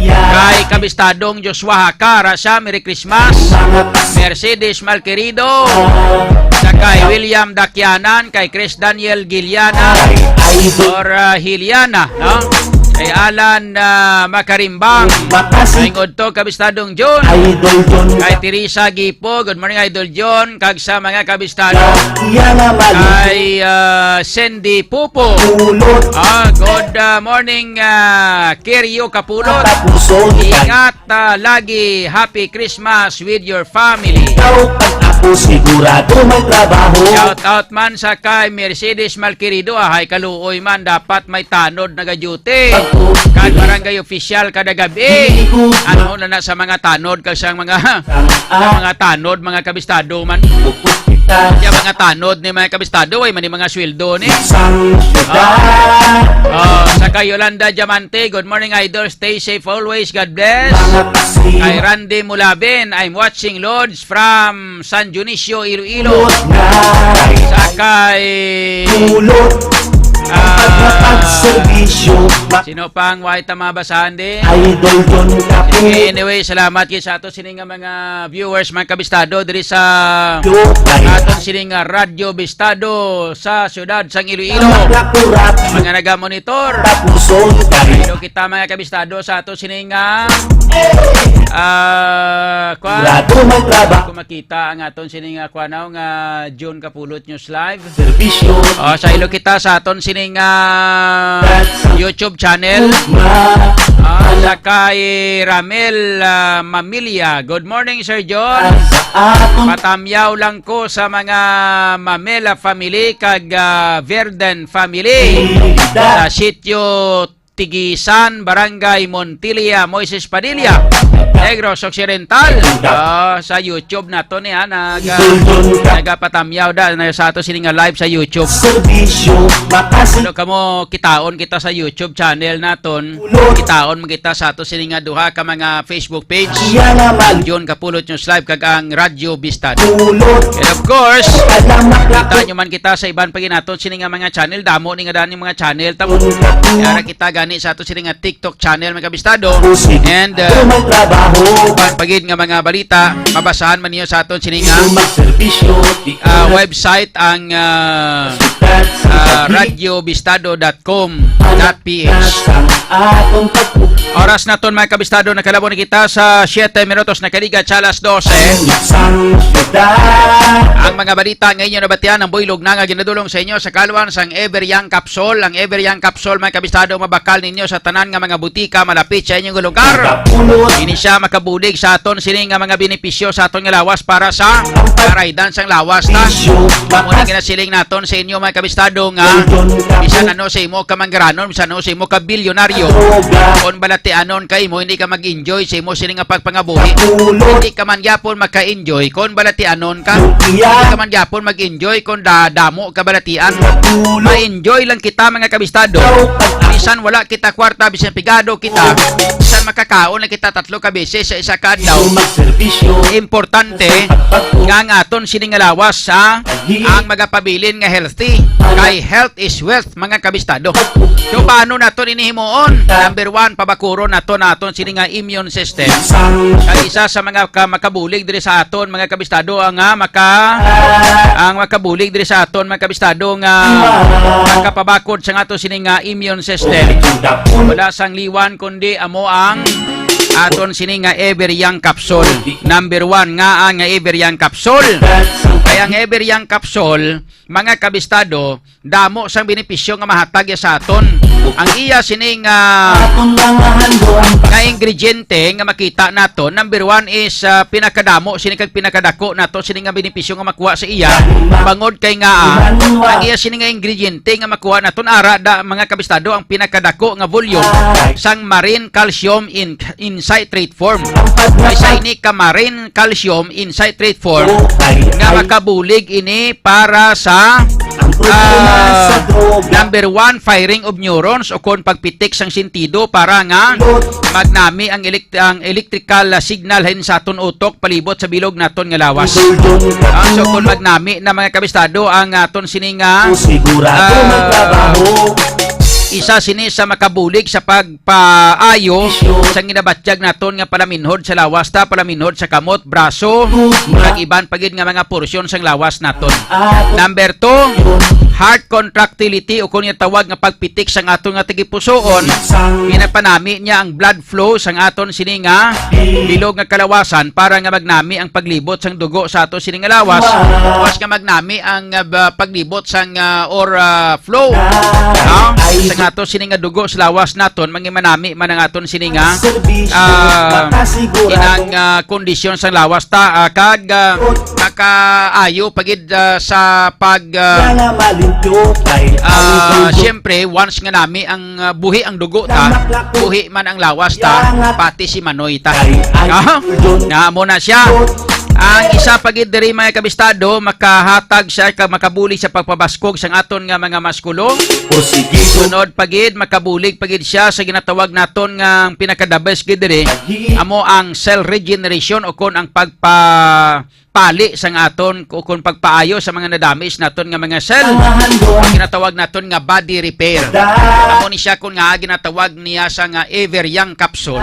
kay Kabistadong Joshua Hakara siya, Merry Christmas. Mercedes Malquerido, sa kay William Dakianan, kay Chris Daniel Giliana, or, uh, Hiliana, no? Kay Alan, uh, Makarimbang, Maingod to, Kabistadong Jun. Kay Teresa Gipo, good morning, Idol John, kag sa mga kabistado. Kay, uh, Cindy Pupo. Ah, good, uh, morning, uh, Kirio Kapulot. Ingat, uh, lagi. Happy Christmas with your family. Ikaw pag ako sigurado may trabaho. Shout out man sa kay Mercedes Malquerido, ahay kaluoy man, dapat may tanod naga-duty. Kag barangay official kada gabi. Ano na na sa mga tanod kag sa mga, sa mga tanod, mga kabistado man. Kaya mga tanod ni mga kabistado, ay man ni mga sweldo ni. Oh, sa kay Yolanda Diamante, good morning, idol. Stay safe always. God bless. Kay Randy Mulabin, I'm watching, Lord. From San Dionisio, Iloilo. Sa kay, ah, sino pang way ta mabasahan din? Idol Don Kape. Sige, anyway, salamat kay sa ato sini nga mga viewers, mga kabistado diri sa aton sini nga Radyo Bistado sa siyudad sang Iloilo. Mga nagamonitor. Hello kita, mga kabistado sa ato sini nga, ah, kwan. Kung makita ang aton sini nga kwanaw nga June Kapulot News Live. Oh, sa ilo kita sa aton sini nga YouTube channel. Ah, sa kay Ramel, ah, Mamilya. Good morning, Sir John. Patamyaw lang ko sa mga Mamela family kag, ah, Verden family sa sitio Tigisan, Barangay Montilla, Moises Padilla, Negros Occidental. Ah, sa YouTube nato ni, ha, naga-, nagapatamyaw da na sa ato sini nga live sa YouTube. Serbisyo, makasi- Ano kamo, kitaon kita sa YouTube channel naton. Kitaon mo kita sa ato sini nga duha ka mga Facebook page. Iya naman. Ang June Kapulot News Live kag ang Radyo Bistado. And of course, kita nyo man kita sa iban pa ginaton sini nga mga channel. Damo ni nga daan yung mga channel. Tamo. Kaya kita gani sa ato sini nga TikTok channel, mga kabistado. And, uh, pagid nga mga balita, mabasahan man niyo sa aton sini nga, uh, website ang, uh, ah, radyo bistado dot com dot P H. Oras naton, mga kabistado, nakalabo na kita sa siyete minutos, nakaliga sa alas dose. Ang mga balita nga inyo nabatian, ang buylog na nga ginadulong sa inyo sa kalwan sang Ever Young Capsule. Ang Ever Young Capsule, mga kabistado, mabakal ninyo sa tanan nga mga butika malapit sa inyong lugar. Ini siya makabulig sa aton sini nga mga benepisyo sa aton nga lawas para sa karaydan sang lawas ta. Mao na ginasiling naton sa inyo, mga kabistado, nga bisan ano sa imo ka manggaranon, bisan ano sa imo ka bilyonaryo, kung balatianon ka, imo hindi ka mag-enjoy sa imo sini nga pagpangabuhi. Hindi ka man gyapon maka-enjoy kung balatianon ka. Hindi ka man gyapon mag-enjoy kung da damo ka balatian. Ma-enjoy lang kita, mga kabistado. Bisan wala kita kwarta, bisan pigado kita, bisan makakaon na kita tatlo ka beses sa isa ka adlaw. Importante nga ang aton sini nga lawas, ha, ang magapabilin nga healthy. Kay health is wealth, mga kabistado. So, paano naton ini himuon? Number one, pabakuron naton naton sini nga immune system. Kay isa sa mga ka makabulig diri sa aton, mga kabistado, ang, ah, maka ang makabulig diri sa aton, mga kabistado, nga makapabakod sa aton sini nga immune system. Wala sang liwan kundi amo ang aton sini nga Ever Young Capsule. Number one nga ang Ever Young Capsule. Kay ang Ever Young Capsule, mga kabistado, damo sang benepisyo nga mahatag ya sa aton. Ang iya sini nga, nga ingrediente nga makita naton, number one is, ah, pinakadamo sini kag pinakadako nato sini nga benepisyo nga makuha sa iya. Bangod kay nga, ah, ang iya sini nga ingrediente nga makuha naton, ara da, mga kabistado, ang pinakadako nga volume sang marine calcium in, in citrate form. Isa ini ka marine calcium in citrate form nga makabulig ini para sa, ah, number one, firing of neurons o kon pagpitik sang sentido para nga magnami ang elect-, ang electrical, ah, signal halin sa aton utok palibot sa bilog naton nga lawas. Ah, so kung magnami na, mga kabistado, ang aton sini nga, ah, isa sini sa makabulig sa pag paayo sang ginabatyag naton nga palaminhod sa lawas ta, palaminhod sa kamot, braso, kag iban pa gid nga mga porsyon sang lawas naton. Number two, heart contractility o kon ginatawag nga pagpitik sang aton nga tagipusoon. Ginapanami niya ang blood flow sang aton sini nga bilog nga kalawasan para nga magnami ang paglibot sang dugo sa aton sini nga lawas. Puas nga magnami ang, ah, ba-, paglibot sang, ah, or, ah, flow, no? Sang ato sini nga dugo sa lawas naton, mangimanami man ang aton sini nga, ah, inang, ah, kondisyon sang lawas ta, ah, kag, ah, makaayo pa gid, ah, sa pag, ah, ah, siyempre, once nga nami ang, ah, buhi ang dugo ta, buhi man ang lawas ta, pati si Manoy ta. Ah, nga mo na siya. Ang isa pa gid diri, mga kabistado, makahatag siya ka makabulig sa pagpabaskog sang aton nga mga maskulo. Pursige. Sunod pa gid, makabulig pa gid siya sa ginatawag naton nga ang pinaka-the best gid diri, amo ang cell regeneration o kon ang pagpapali sang aton o kon pagpaayo sa mga na-damage naton nga mga cell. Ang ginatawag naton nga body repair. Amo ni siya kon nga ginatawag niya sa nga Ever Young Capsule.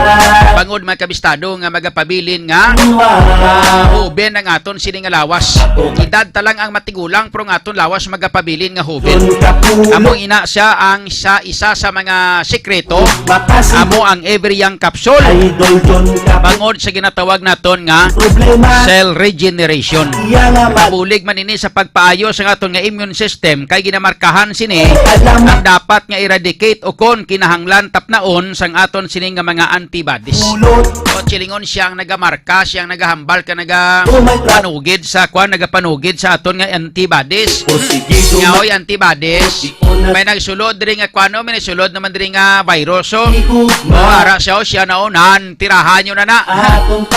Bangod, mga kabistado, nga magapabilin nga, ah, huben ang aton sini nga lawas. Edad ta lang ang matigulang, pero ang aton lawas magapabilin nga huben. Amo ina siya ang sa isa sa mga sikreto. Amo ang Ever Young Capsule. Bangod sa ginatawag naton nga cell regeneration. Mabulig man ini sa pagpaayo sa aton nga immune system, kay ginamarkahan sini ang dapat nga eradicate o kon kinahanglan tapnaon sang aton sini nga mga antibodies. O, silingon, siya ang nagamarka, siya ang nagahambal ka nagapanugid sa kwan, nagapanugid sa aton nga antibodies. Nga, oy, antibodies. May nagsulod diri nga kwan, o, may nagsulod naman diri nga virus, o. O, ara siya, o, siya na, o, nan, tirahan nyo na na.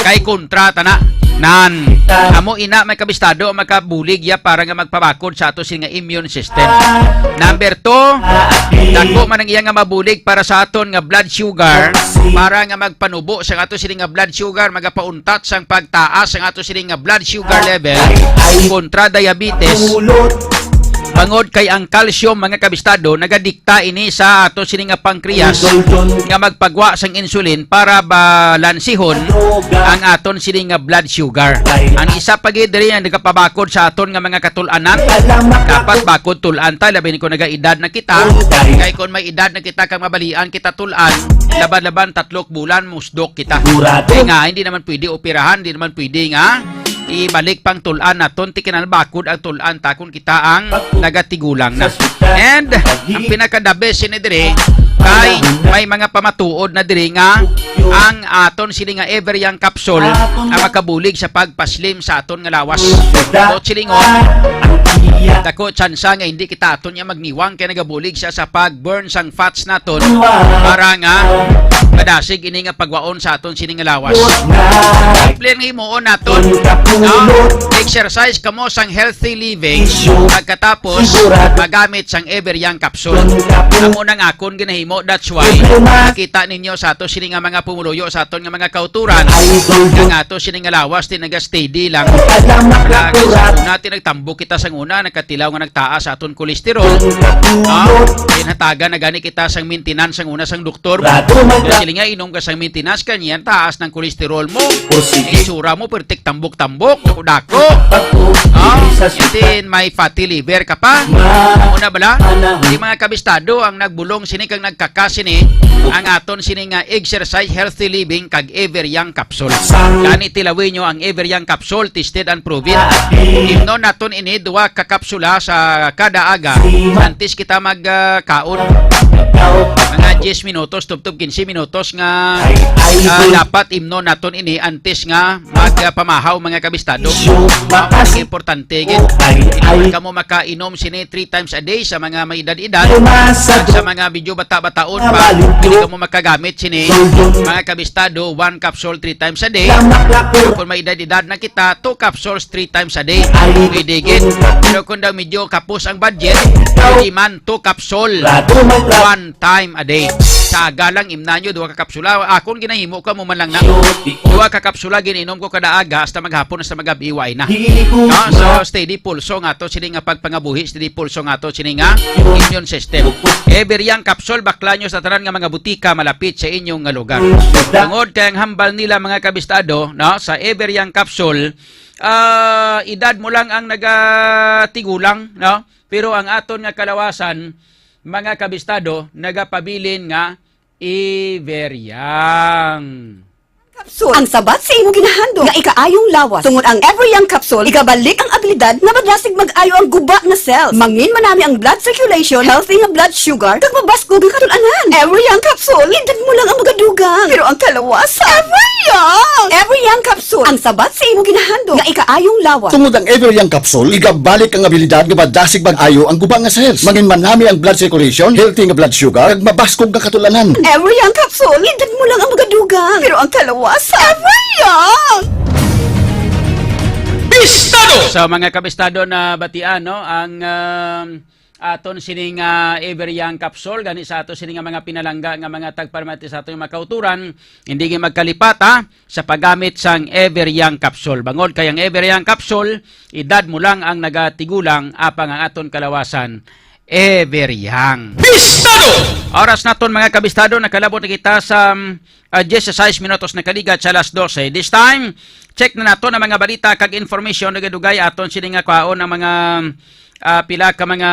Kay kontra ta na. Nan. Amo ina, mga kabistado, ang makabulig ya para nga magpabakod sa ato sini nga immune system. Number two, dako man ang iya nga mabulig para sa aton nga blood sugar, para nga magpanubo sa ato sini nga blood sugar, magapauntat sang pagtaas sang ato sini nga blood sugar level kontra diabetes. Bangod kay ang calcium, mga kabistado, nagadikta ini sa ato sini nga pancreas nga magpagwa sang insulin para balansihon ang aton sini nga blood sugar. Ang isa pa gid diri nga nagapabakod sa aton nga mga katul-anan, dapat bakod tul-an ta, labi ni kung nagaedad na kita. Kay kung may edad na kita kag mabalian kita tul-an, laban-laban tatlok bulan musdok kita. Kay nga hindi naman pwede operahan, hindi naman pwede nga ibalik pang tul-an naton, ti kinahanglan bakod ang tul-an ta kung kita ang nagatigulang na. And ang pinaka-the best sini diri kay may mga pamatuod na diri nga ang aton sini nga Ever Young capsule ang makabulig sa pagpaslim sa aton nga lawas. So, silingon, dako tsansa nga hindi kita aton niya magniwang kay nagabulig siya sa pag-burn sang fats naton para nga madasig ini nga pagwaon sa aton sini nga lawas. Simple ang himuon naton. No? Exercise kamo sang healthy living. Pagkatapos, magamit sang Ever Young capsule. Amo nang akon ginahimo. That's why nakita ninyo sa ato sini nga mga pumuluyo, sa aton nga mga kauturan, nga ato sini nga lawas, ti naga-steady lang. Lagi sa una, ti nagtambok kita sang una, nagkatilaw nga nagtaas sa aton cholesterol. No? Ginhatagan na gani kita sang maintenance sang una sang doktor mo. Silinga, inom ka sang maintenance, kanya taas ng cholesterol mo. Itsura mo, pertik tambok-tambok, dako-dako. No? And then, may fatty liver ka pa. Una bala, di mga kabistado ang nagbulong sini kag nagkaka sini ang aton sini nga exercise, healthy living, kag Ever Young capsule. Gani tilawi nyo ang Ever Young capsule, tested and proven. Imnon naton ini duha ka kapsula sa kada aga antes kita mag, ah, kaon. Mga diyes minutos, tubtob kinse minutos nga, ah, dapat imnon naton ini antes nga magpamahaw, mga kabistado. Mao ang importante gid. Hindi man kamo makainom sini three times a day sa mga may edad-edad. At sa mga medyo bata-bataon pa, hindi kamo makagamit sini, mga kabistado, one capsule three times a day. Kung may edad-edad na kita, two capsules three times a day. Pwede gid. Pero kung daw medyo kapos ang budget, pwede man two capsule one time a day. Sa aga lang, imna nyo, duha ka kapsula. Akon ginahimo ko, amo man lang na. Duha ka kapsula, gininom ko kada aga, hasta maghapon, hasta magabi, way na. No? So, steady pulso nga to, sini nga pagpangabuhi, steady pulso nga to, sini nga immune system. Ever Young capsule, bakla nyo sa tanan nga mga butika malapit sa inyong nga lugar. Tungod kay ang hambal nila, mga kabistado, no, sa Ever Young capsule, ah, edad mo lang ang nagatigulang, no? Pero ang aton nga kalawasan, mga kabistado, nagapabilin nga Ever Young. Capsule. Ang sabat sa imo ginahandom nga ikaayong lawas. Tungod ang Ever Young capsule, igabalik ang abilidad nga madasig mag-ayo ang guba nga cells. Mangin manami ang blood circulation, healthy nga blood sugar, kag mabaskog ang katul-anan. Ever Young capsule, edad mo lang ang magadugang. Pero ang kalawasan, Ever Young! Ever Young capsule. Ang sabat sa imo ginahandom nga ikaayong lawas. Tungod ang Ever Young capsule, igabalik ang abilidad nga madasig mag-ayo ang guba nga cells. Mangin manami ang blood circulation, healthy nga blood sugar, kag mabaskog nga katul-anan. Ever Young capsule, edad mo lang ang magadugang. Pero ang kalawasan, Ever Young! Bistado! So, mga kabistado, na batian, no, ang, um, aton sini nga Ever Young capsule, gani sa ato sini nga mga pinalangga nga mga tagparamati sa aton nga mga kauturan, hindi gyud magkalipata sa paggamit sang Ever Young capsule. Bangod kay ang Ever Young capsule, edad mo lang ang nagatigulang, apang ang aton kalawasan, Ever Young. Bistado! Oras naton, mga kabistado, nakalabot na kita sa, um, ah, diyes seis minutos na kaligat sa alas dose. This time, check na nato ang mga balita kag information. Dugay-dugay aton sini nga kwaon ang mga, ah, pila ka mga,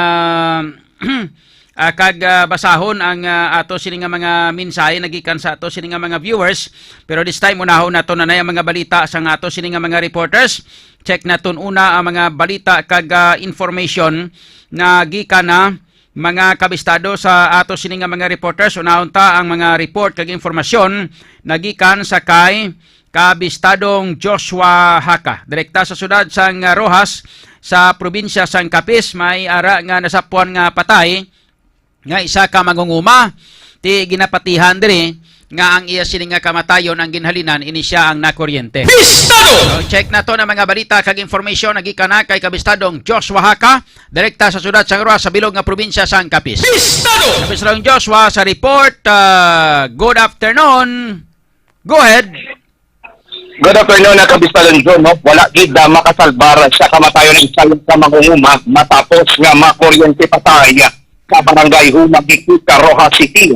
ah, kag, ah, basahon ang, ah, ato sini nga mga mensahe nagikan sa ato sini nga mga viewers. Pero this time, unahon nato na ang mga balita sa nga ato sini nga mga reporters. Check naton una ang mga balita kag, ah, information na gikan na mga kabistado sa ato sini nga mga reporters. Unahon ta ang mga report kag informasyon nagikan sa kay Kabistadong Joshua Haka. Direkta sa siyudad sang Roxas, sa probinsya sang Capiz, may ara nga nasapwan nga patay nga isa ka mangunguma. Ti ginapatihan diri nga ang iya sini nga kamatayon ang ginhalinan, ini sia ang nakuryente. Bistado! So, check nato ang mga balita kag information nagikan na kay Kabistadong Joshua Haka, direkta sa siyudad sang Roxas, sa bilog nga probinsya sang Capiz. Bistado! Kabistadong Joshua sa report. Ah, good afternoon. Go ahead. Good afternoon, ah, Kabista Lonjon, no? Wala gid, ah, makasalbar sa kamatayon ang isa ka mangunguma matapos nga makuryente patay sa barangay Humagikita, Roxas City.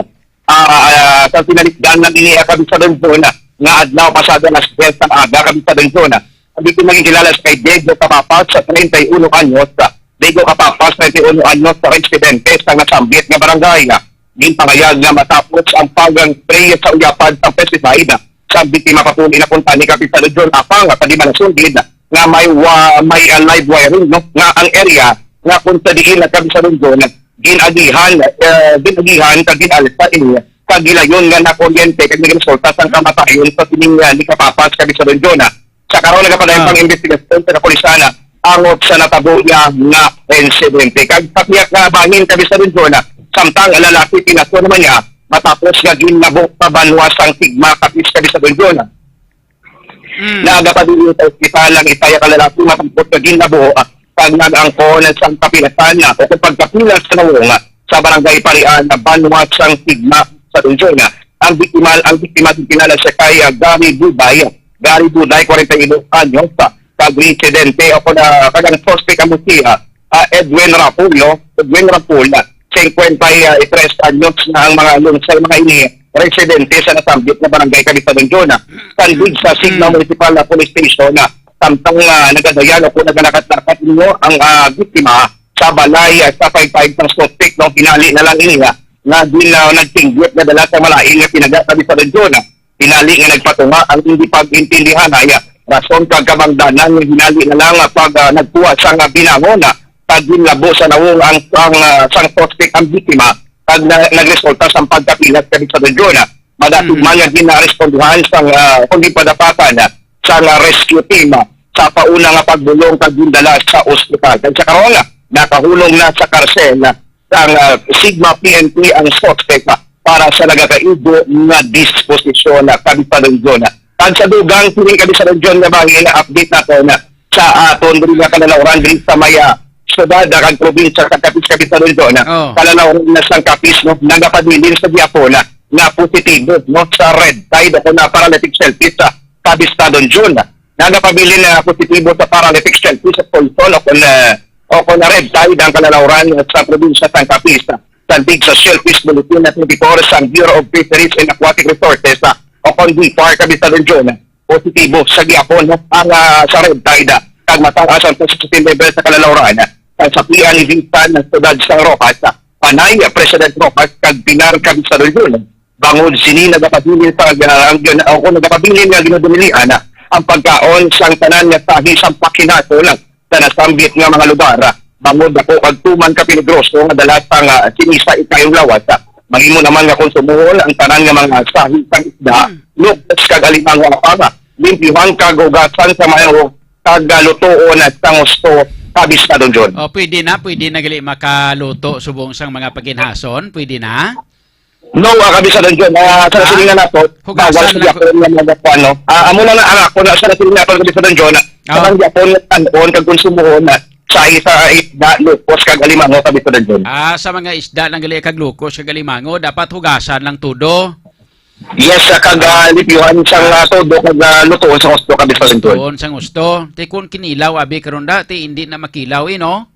Ah, ah, sa sinalikdan lang ini, ah, Kabista Lonjon, ah, nga adlaw pasado alas diyes sang aga, Kabista Lonjon, ah. Ang biktima ginakilala si kay Diego Capapas, sa treinta y uno anyos, ah. Diego Capapas, treinta y uno anyos, sa residente sa nasambit nga barangay, ah. Ginpahayag nga matapos ang pag-spray sa uyapad sa pesticide, sa biktima papuli na kuntani, Kapitan John, apang padi man nasundid nga may wa-, may, ah, live wiring, no, nga ang area nga kung sa diin ang Kapitan John ginagihan, eh, ginagihan kag ginalsa ini, kag gilayon nga nakuryente kag nagresulta sang kamatayon sa sining, ah, ni Kapapas, Kapitan John. Sa karon, nagapadayon Ah. pang investigasyon sa kapulisan, ah, angot sa natabo niya nga insidente. Kag sa pihak nga bahin, Kapitan John, ah, samtang lalaki, pinaso naman niya matapos nga ginlabo sa banwa sang Tigma, Kapis, Kapitan John. Mm. Nagapabilin sa ospital ang isa ka lalaki matapos nga ginlabo, ah, kag nag-angkon sang kapilasan, ah, o kung pagkapilas sa nawong, ah, sa barangay Parian, ah, banwa sang Tigma, Kapitan John. Ang biktima, ang biktima ginakilala siya kay, ah, Gary Buday. Gary Buday, kwarenta y dos anyos, ah, kag residente o kon, ah, kag ang suspect amo si, ah, ah, Edwin Rapul, no? Edwin Rapul, ah, singkwenta y tres anyos na ang mga lungsay, mga ini, residente sa nasambit na barangay, Kapitan John, ah. Sandig sa Sigma Mm. Municipal na Police Station, ah, samtang, ah, nagadayan o kon nagalakat-lakat ninyo ang, ah, biktima sa balay, ah, sa five five sang suspect, no? Hinali na lang ini, ah, nga din, ah, nagtinggit nga dala sa malain nga pinaga, Kapitan John, ah. Hinali nga nagpatunga ang hindi pag-intindihan ay, ah, rason kag kabangdanan nga hinali na lang, ah, pag, ah, nagkuha sang, ah, binangon, ah, kag ginlabo sa nawong ang, ang, ah, sang suspect ang biktima, kag na-, nagresulta sang pagkapilas, Kapitan John, ah. Madasig Mm. man nga ginarespondihan sang, ah, kundi padapatan, ah, sang, ah, rescue team, ah, sa pauna nga pagbulong kag gindala sa ospital. Kag sa karon, ah, nakahulog na sa karsel, ah, sang, ah, Sigma P N P ang suspect, ah, para sa nagakaigo nga disposisyon, ah, Kapitan John. Kag sa dugang sining, Kapitan John, nga bahin, update naton, ah, sa aton diri nga kalalawran diri sa may, ah, syudad, ah, kag probinsya sa Capiz, Kapitan John, ah. Oh. Kalalawran na sang Capiz, no, nagapabilin sa gihapon, ah, nga positibo, no, sa red tide o kon na paralytic shellfish, ah, Kapitan John. Nagapabilin na positibo sa paralytic shellfish sa poison o kon, ah, o kon na red tide ang kalalawran sa probinsya sang Capiz. Sandig sa Shellfish Bulletin na twenty-four sang Bureau of Fisheries and Aquatic Resources, ah, o kon BFAR, Kapitan John, positibo sa gihapon, no, ang, ah, sa red tide, ah, kag mataas ang positivity level sa kalalawran, ah, sa Pian ni Vincent, sa siyudad sa Roxas, ah, Panay, ah, President Roxas, kag Pinar, Kapitan John. Bangod sini, nagapabilin sa, ah, ang gin-, o kung nagapabilin nga ginadumilian, ah, ang pagkaon sang tanan nga sahi sang pakinason, ah, sa nasambit nga mga lugar, ah, bangod ako kag tuman ka peligroso nga dala sang, ah, sinisa ikayong lawas, ah. Mahimo naman nga konsumuhon ang tanan nga mga sahi sang isda, Hmm. lukos kag alimango, apang, ah, limpyuhan kag hugasan sa mayo kag, ah, lutoon, ah, sang husto, Kapitan John. O, pwede na, pwede na gali makaluto subong sang mga paginhason, pwede na? No, ah, Kapitan John, ah, sa Ha? silingan nato, Hugasan bawal sa lang ko. Japon nga mga kuwan, no? Ah, amo na na, ah, ako na sa silingan nato, Kapitan John, ah, Ah. sa mga Japon nga tan-on kag konsumuhon, ah, sa isa, ah, isda, lukos, kag alimango, Kapitan John. Ah, sa mga isda lang gali kag lukos kag alimango, dapat hugasan lang todo. Yes, ah, kag, ah, limpyuhan sang, ah, todo, kag, ah, lutoon sa husto, Kapitan John. Lutoon sang husto. Ti kun kinilaw, abi karon da, ti hindi na makilaw, eh, no?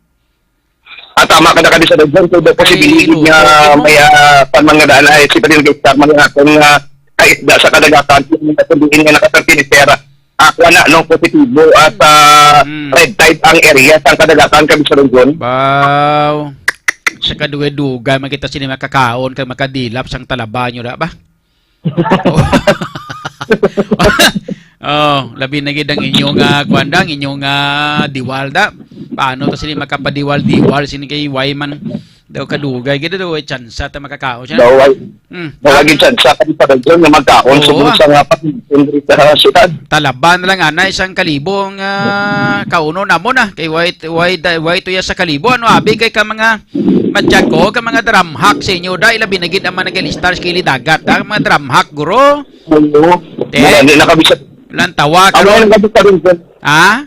Ah, tama ka na, Kapitan John. Kung daw posibilidad Ay, nga oo. may, ah, pan man nga daan ay si Padre Gaistar, mga aton nga kaisda sa kadagatan, kung diin nga nakapertenecer, ah, wala, no, positibo at, ah, Mm. red tide ang area sa kadagatan, Kapitan John. Wow. Sa kadugay-dugay, makita sila makakaon kag makadilap sang talaba nyo, da ba? Oh, labi na gid ang inyong, ah, kuwan da, ang inyong, ah, diwal da. Paano ta sila makapadiwal-diwal sini kay way man daw kadugay gid daw way tsansa ta makakaon siya. Daw way, Hmm. daw way gid tsansa ka pa daw nga magkaon Oo, subong ah. sa nga pag-, sa siyudad. Talaba na lang anay sang kalibo nga kaunon namo na kay way, way, way tuya sa kalibo. Ano abi kay ka mga Matyago ka mga dramhak sa inyo, da, ilabi na gid ang mga nagalistar sa kilid dagat, da, mga dramhak, guro. Oo. Te. Wala, di na kami sa Lantawa, Amo karon. Nga nagkabisa rin po. Ha?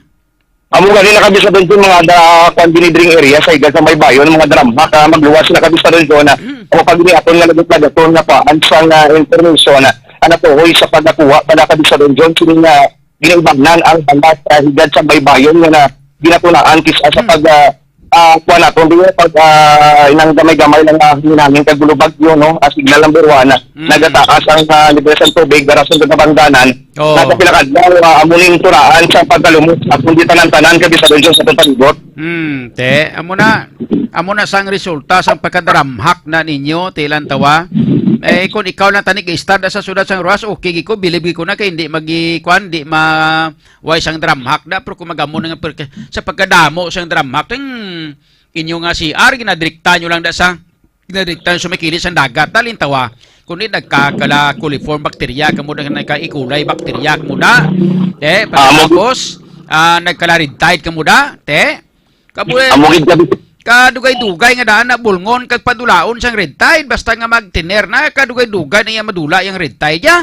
Amo nga rin nakabisa rin po mga da, kwan, dinidring area sa igal sa may bayon, mga dramhak, ah, magluwas na kami sa rin po na, Mm. o pag iniaton nga nagplagaton nga pa, ang isang, ah, information na, ah, natuhoy sa pagkakuha bala, Kabisado John, sini nga ginaibanan ang bala sa Higad sang Baybayon nga na ginatunaan kis-a sa Hmm. pag, ah, ah, kuha naton diri, pag, ah, inang gamay-gamay lang nga hinangin kag bulubag yun, no? Ah, signal number one, Mm. nagataas ang, ah, level sang tubig, dara sa kabangdanan. Oo. Nagapila ka adlaw, ah, amo ning tunaan sa pagkalumot sa kundi tanan-tanan, Kabisado John, sa atong palibot. Hmm, te, amo na, amo na sang resulta sang pagkadaramhak na ninyo, tilan tawa. Eh, kung ikaw lang tanig istada sa sudad sang Roxas, okay gi ko, bilib gi ko na kay hindi magi-, kwan, di ma-, way sang dramhak na, pero kung magamo na nga, per-, sa pagkadamo sang dramhak, ting inyo nga C R, ginadrikta nyo lang da sa, ginadrikta nyo sa may kilid sang dagat, talintawa. Kundi nagkakala coliform bacteria, kamo na nagka E. coli bacteria, kamo na. Eh, Ah, mo- pagkatapos, ah, nagkala red tide, kamo na, te. Kamo, eh, Amo gid, Kabi-, kadugay-dugay nga daan na bulngon kag padulaon sang red tide, basta nga magtiner na, kadugay-dugay na iya madula yang red tide, ya.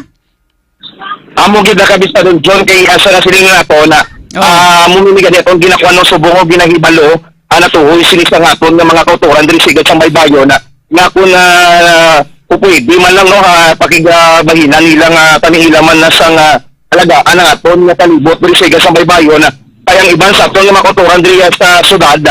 Amo gid na, Kabisado John, kay asa na sila nga ato na, Oh. ah, amo ni gani atong ginakuan ng subong o ginahibalo, ah, natuhoy sini sa aton nga mga kauturan diri sa Higad sang Baybayon na, nga kung, ah, kung pwede man lang, no, ha, pakigabahinan nila nga kami ila man na sa nga alagaan ang aton nga palibot diri sa Higad sang Baybayon na kay ang iban sa aton nga mga kauturan diri sa syudad,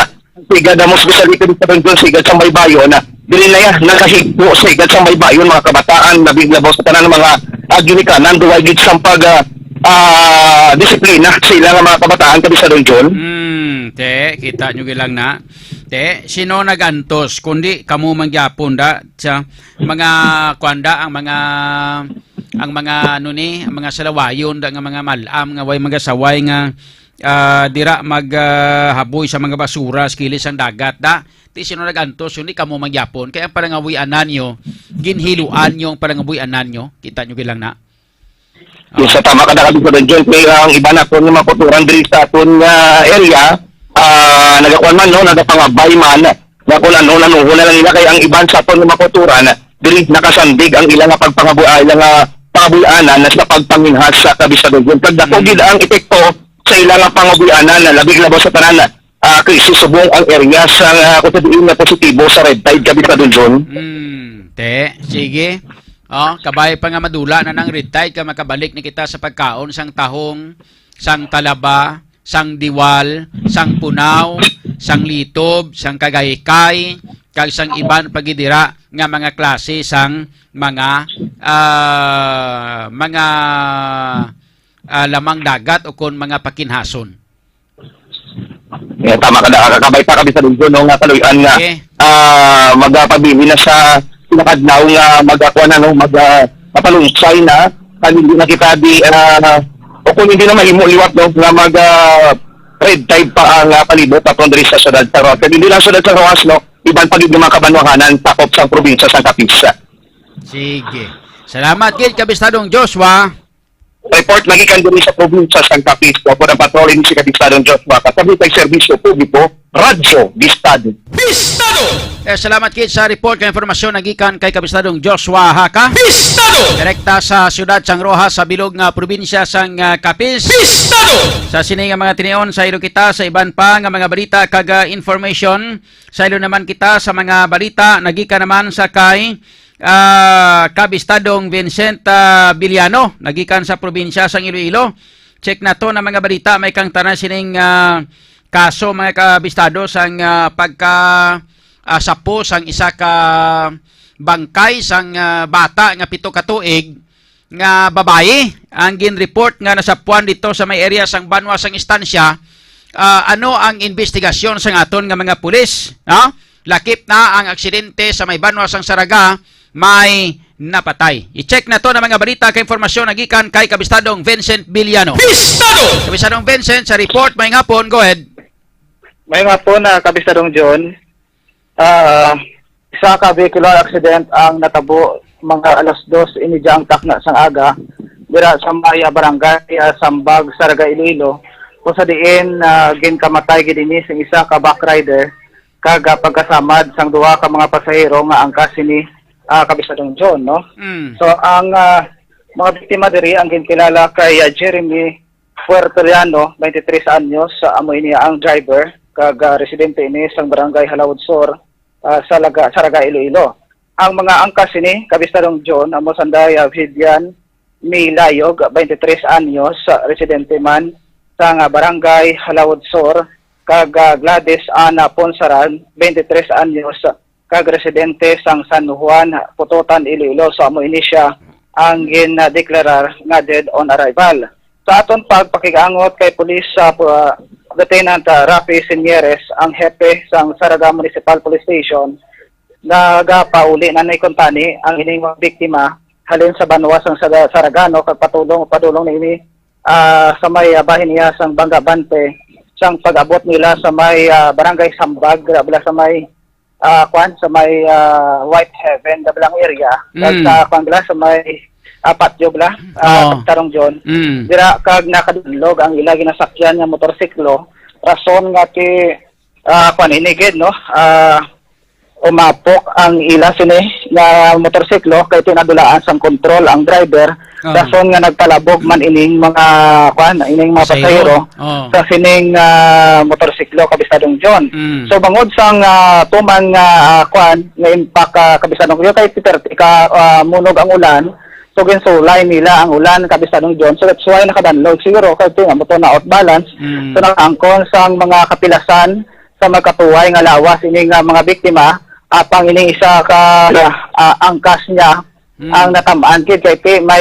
Sigad amo, especially kini sa Region Sigad sang Baybayon, na diri na yan, nakahigpo Sigad sang Baybayon, mga kabataan, labing labaw sa tanan mga, ah, ginikanan, duway gid sang pag, ah, ah, disiplina sa ila nga mga kabataan, Kabisado John. Hmm, te, kita nyo gilang na. Te, sino nagantos? Kundi kamo man gyapon da sa mga, kuan da, ang mga, ang mga, ano ni, ang mga salawayon da nga mga malam nga way magasaway nga ah, dira mag, ah, haboy sa mga basura sa kilid sang dagat, da. Ti sino nag-antos, yun, di kamo mangyapon. Kaya ang palangabuy-anan nyo, ginhiluan nyo ang palangabuy-anan nyo. Kita nyo bilang na. Yes, sa tama ka na, Kabisado John, kay ang iba naton nga mga kauturan diri sa aton nga area, ah, nagakuan man, no, nagapangabay man, nga kung ano, nanuho na lang nila, kay ang iban sa aton nga mga kauturan, diri nakasandig ang ila nga pagpangabu-, ah, ila nga pangabuy-anan na sa pagpanginhas sa, Kabisado John. Kag dako Mm. gid ang epekto sa ila nga pangabuy-anan na labing labaw sa tanan, ah, kay subong ang area sa, ah, kung sa diin nga positibo sa red tide, Kabisado John. Mm, te, sige. Oh, kabay pa nga madula na nang red tide, ka makabalik na kita sa pagkaon sang tahong, sang talaba, sang diwal, sang punaw, sang litob, sang kagaykay, kag sang iban pa gid dira nga mga klase sang mga, ah, mga, ah, lamang dagat o kon mga pakinhason. Eh, tama ka, nakakabay pa kami sa Luzon, no, nga kaluy-an nga, Okay. ah, magapabilin na sa pinakadlaw nga magakuha na, no, mag, ah, mapalunsay na, kag hindi na kita di, ah, o kung hindi na mahimo liwat, no, nga mag, ah, red tide pa ang, ah, palibot aton diri sa syudad sa Roxas. Kag hindi lang syudad sa Roxas, no, iban pa gid nga mga kabanwahanan sakop sang probinsya sang Capiz. Sige. Salamat gid, Kabistadong Joshua. Report lagi kan diri sa probinsya sang Capiz. Ako ng patrol ini si Kabistadong Joshua. Kasabi kay Serbisyo Publiko, Radyo Bistado. Bistado! Eh, salamat gid sa report kag informasyon nagikan kay Kabistadong Joshua Haka. Bistado! Direkta sa siyudad sang Roxas sa bilog nga probinsya sang, ah, Capiz. Bistado! Sa sini nga mga tinion, saylo kita sa iban pa nga mga balita kag, ah, information. Saylo naman kita sa mga balita nagikan naman sa kay ah, Kabistadong Vincent, ah, Villano, nagikan sa probinsya sang Iloilo. Check nato na mga balita, may kang tanan sining, ah, kaso, mga kabistado, sang, ah, pagka, ah, sapo sang isa ka bangkay sang, ah, bata nga pito ka tuig nga babayi ang gin-report nga nasapuan dito sa may area sang banwa sang Estancia. Ah, ano ang investigasyon sang aton nga mga pulis, no? Lakip na ang aksidente sa may banwa sang Saraga, may napatay. I-check nato na mga balita kag impormasyon nagikan kay Kabistadong Vincent Villano. Bistado! Kabistadong Vincent, sa report, may ngapon, go ahead. May ngapon na, Kabistadong John. Ah, isa ka vehicular accident ang natabo mga alas dos inidya ang takna sang aga dira sa may, ah, barangay, ah, Sambag, Saraga, Iloilo, kung sa diin, ah, ginkamatay gid ini sing isa ka backrider kag, ah, pagkasamad sang duha ka mga pasahero nga angkas sini, ah, Kabistadong John, no? Mm. So, ang, ah, mga biktima diri ang ginkilala kay, ah, Jeremy Puertoriano, twenty-three anyos, ah, amo ini ang driver, kag, ah, residente ini sang Barangay Halawod Sur, ah, sa Laga-, Saraga, Iloilo. Ang mga angkas sini, Kabistadong John, amo sanday, ah, Vivian Milayog, twenty-three anyos, residente man sang Barangay Halawod Sur, kag, ah, Gladys Ana Ponsaran, twenty-three anyos, kag residente sang San Juan, Pototan, Iloilo. So, amo ini siya ang gindeklarar nga dead on arrival. Sa aton pagpakig-angot kay Police, ah, pu-, ah, Lieutenant, ah, Rafi Señeres, ang hepe sang Saraga Municipal Police Station, nagapauli na ni kuntani ang ining mga biktima halin sa banwa sang Saga-, Saragano kag patulong padulong niini, ah, sa may, ah, bahin niya sang Bangabante sang pag-abot nila sa may, ah, Barangay Sambag, dira bala sa may, ah, kwan, sa may, ah, White Heaven, dira bala ang area, kag Mm. sa kwan bala sa may, ah, patio bala, ah, Oo. Tarong John. Mm. Dira kag nakadunlog ang ila ginasakyan nga motorsiklo, rason nga ti, ah, kwan ini gid, no? Ah, umapok ang ila sini nga motorsiklo kay tinadulaan sang kontrol ang driver, Ah. rason nga nagpalabog man ining mga, kwan, ining mga Pasahero. pasahero Oh. sa sining, ah, motorsiklo, Kabisadong John. Mm. So, bangod sang, ah, tuman nga, ah, kwan, nga impact, ah, Kabisadong John, kay thirty ka, ah, munog ang ulan. So, ginsulay nila ang ulan, Kabisadong John. So, that's why nakadanlog siguro, kay ito nga motor na out balance. Mm. So, nakaangkon sang mga kapilasan sa magkatuway nga lawas ini nga mga biktima, apang ining isa ka, ah, angkas niya Mm. ang natamaan gid kay ti may,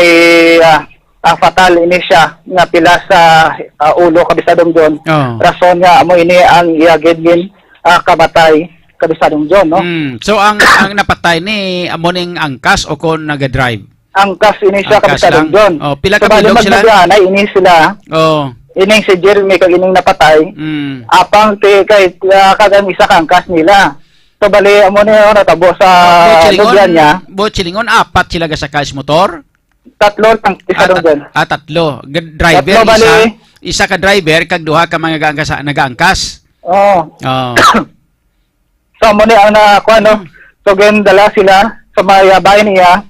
ah, ah, fatal ini siya nga pila sa, ah, ulo, Kabisadong John. Oh. Rason nga amo ini ang iya gid gin, ah, kamatay, Kabisadong John, no? Mm. So, ang, ang napatay ni amo ning angkas o kon naga-drive? Angkas ini siya, Angkas Kabisadong lang. John. Oh, pila So, ka bali bilog sila? magbibiyahe ini sila. Oh. Ining si Jeremy kag ining napatay. Mm. Apang ti kay, ah, kag ang isa ka angkas nila. So, bali, amo ni, oh, natabo sa Buot silingon, lubyan niya. buot silingon, apat sila gasakay sa motor? Tatlo lang, isa Ah, doon tat-, dyan. ah, tatlo. G-, driver, Tatlo, bali. isa, isa ka driver, kag duha ka mga gaangkas, nagaangkas. Oo. Oo. So, amo ni ang na, kuwan, no? So, ginadala sila sa may, ah, bahin niya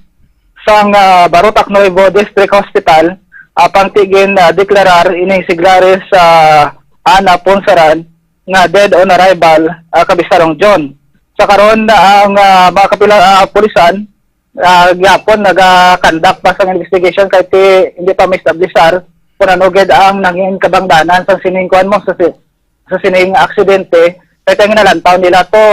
sang, ah, Barotac Nuevo District Hospital, apang ti gin, ah, deklarar ining si Gladys, ah, Ana Punsaran nga dead on arrival, ah, Kabisadong John. Sa karon, ang, ah, mga kapila, ah, pulisan, ah, gyapon naga-conduct pa sang investigation kay ti hindi pa ma-establishar kung ano gid ang nangin kabangdanan sa sining kuwan mo, sa si-, sa sining aksidente. Kay ang ginalantaw nila to,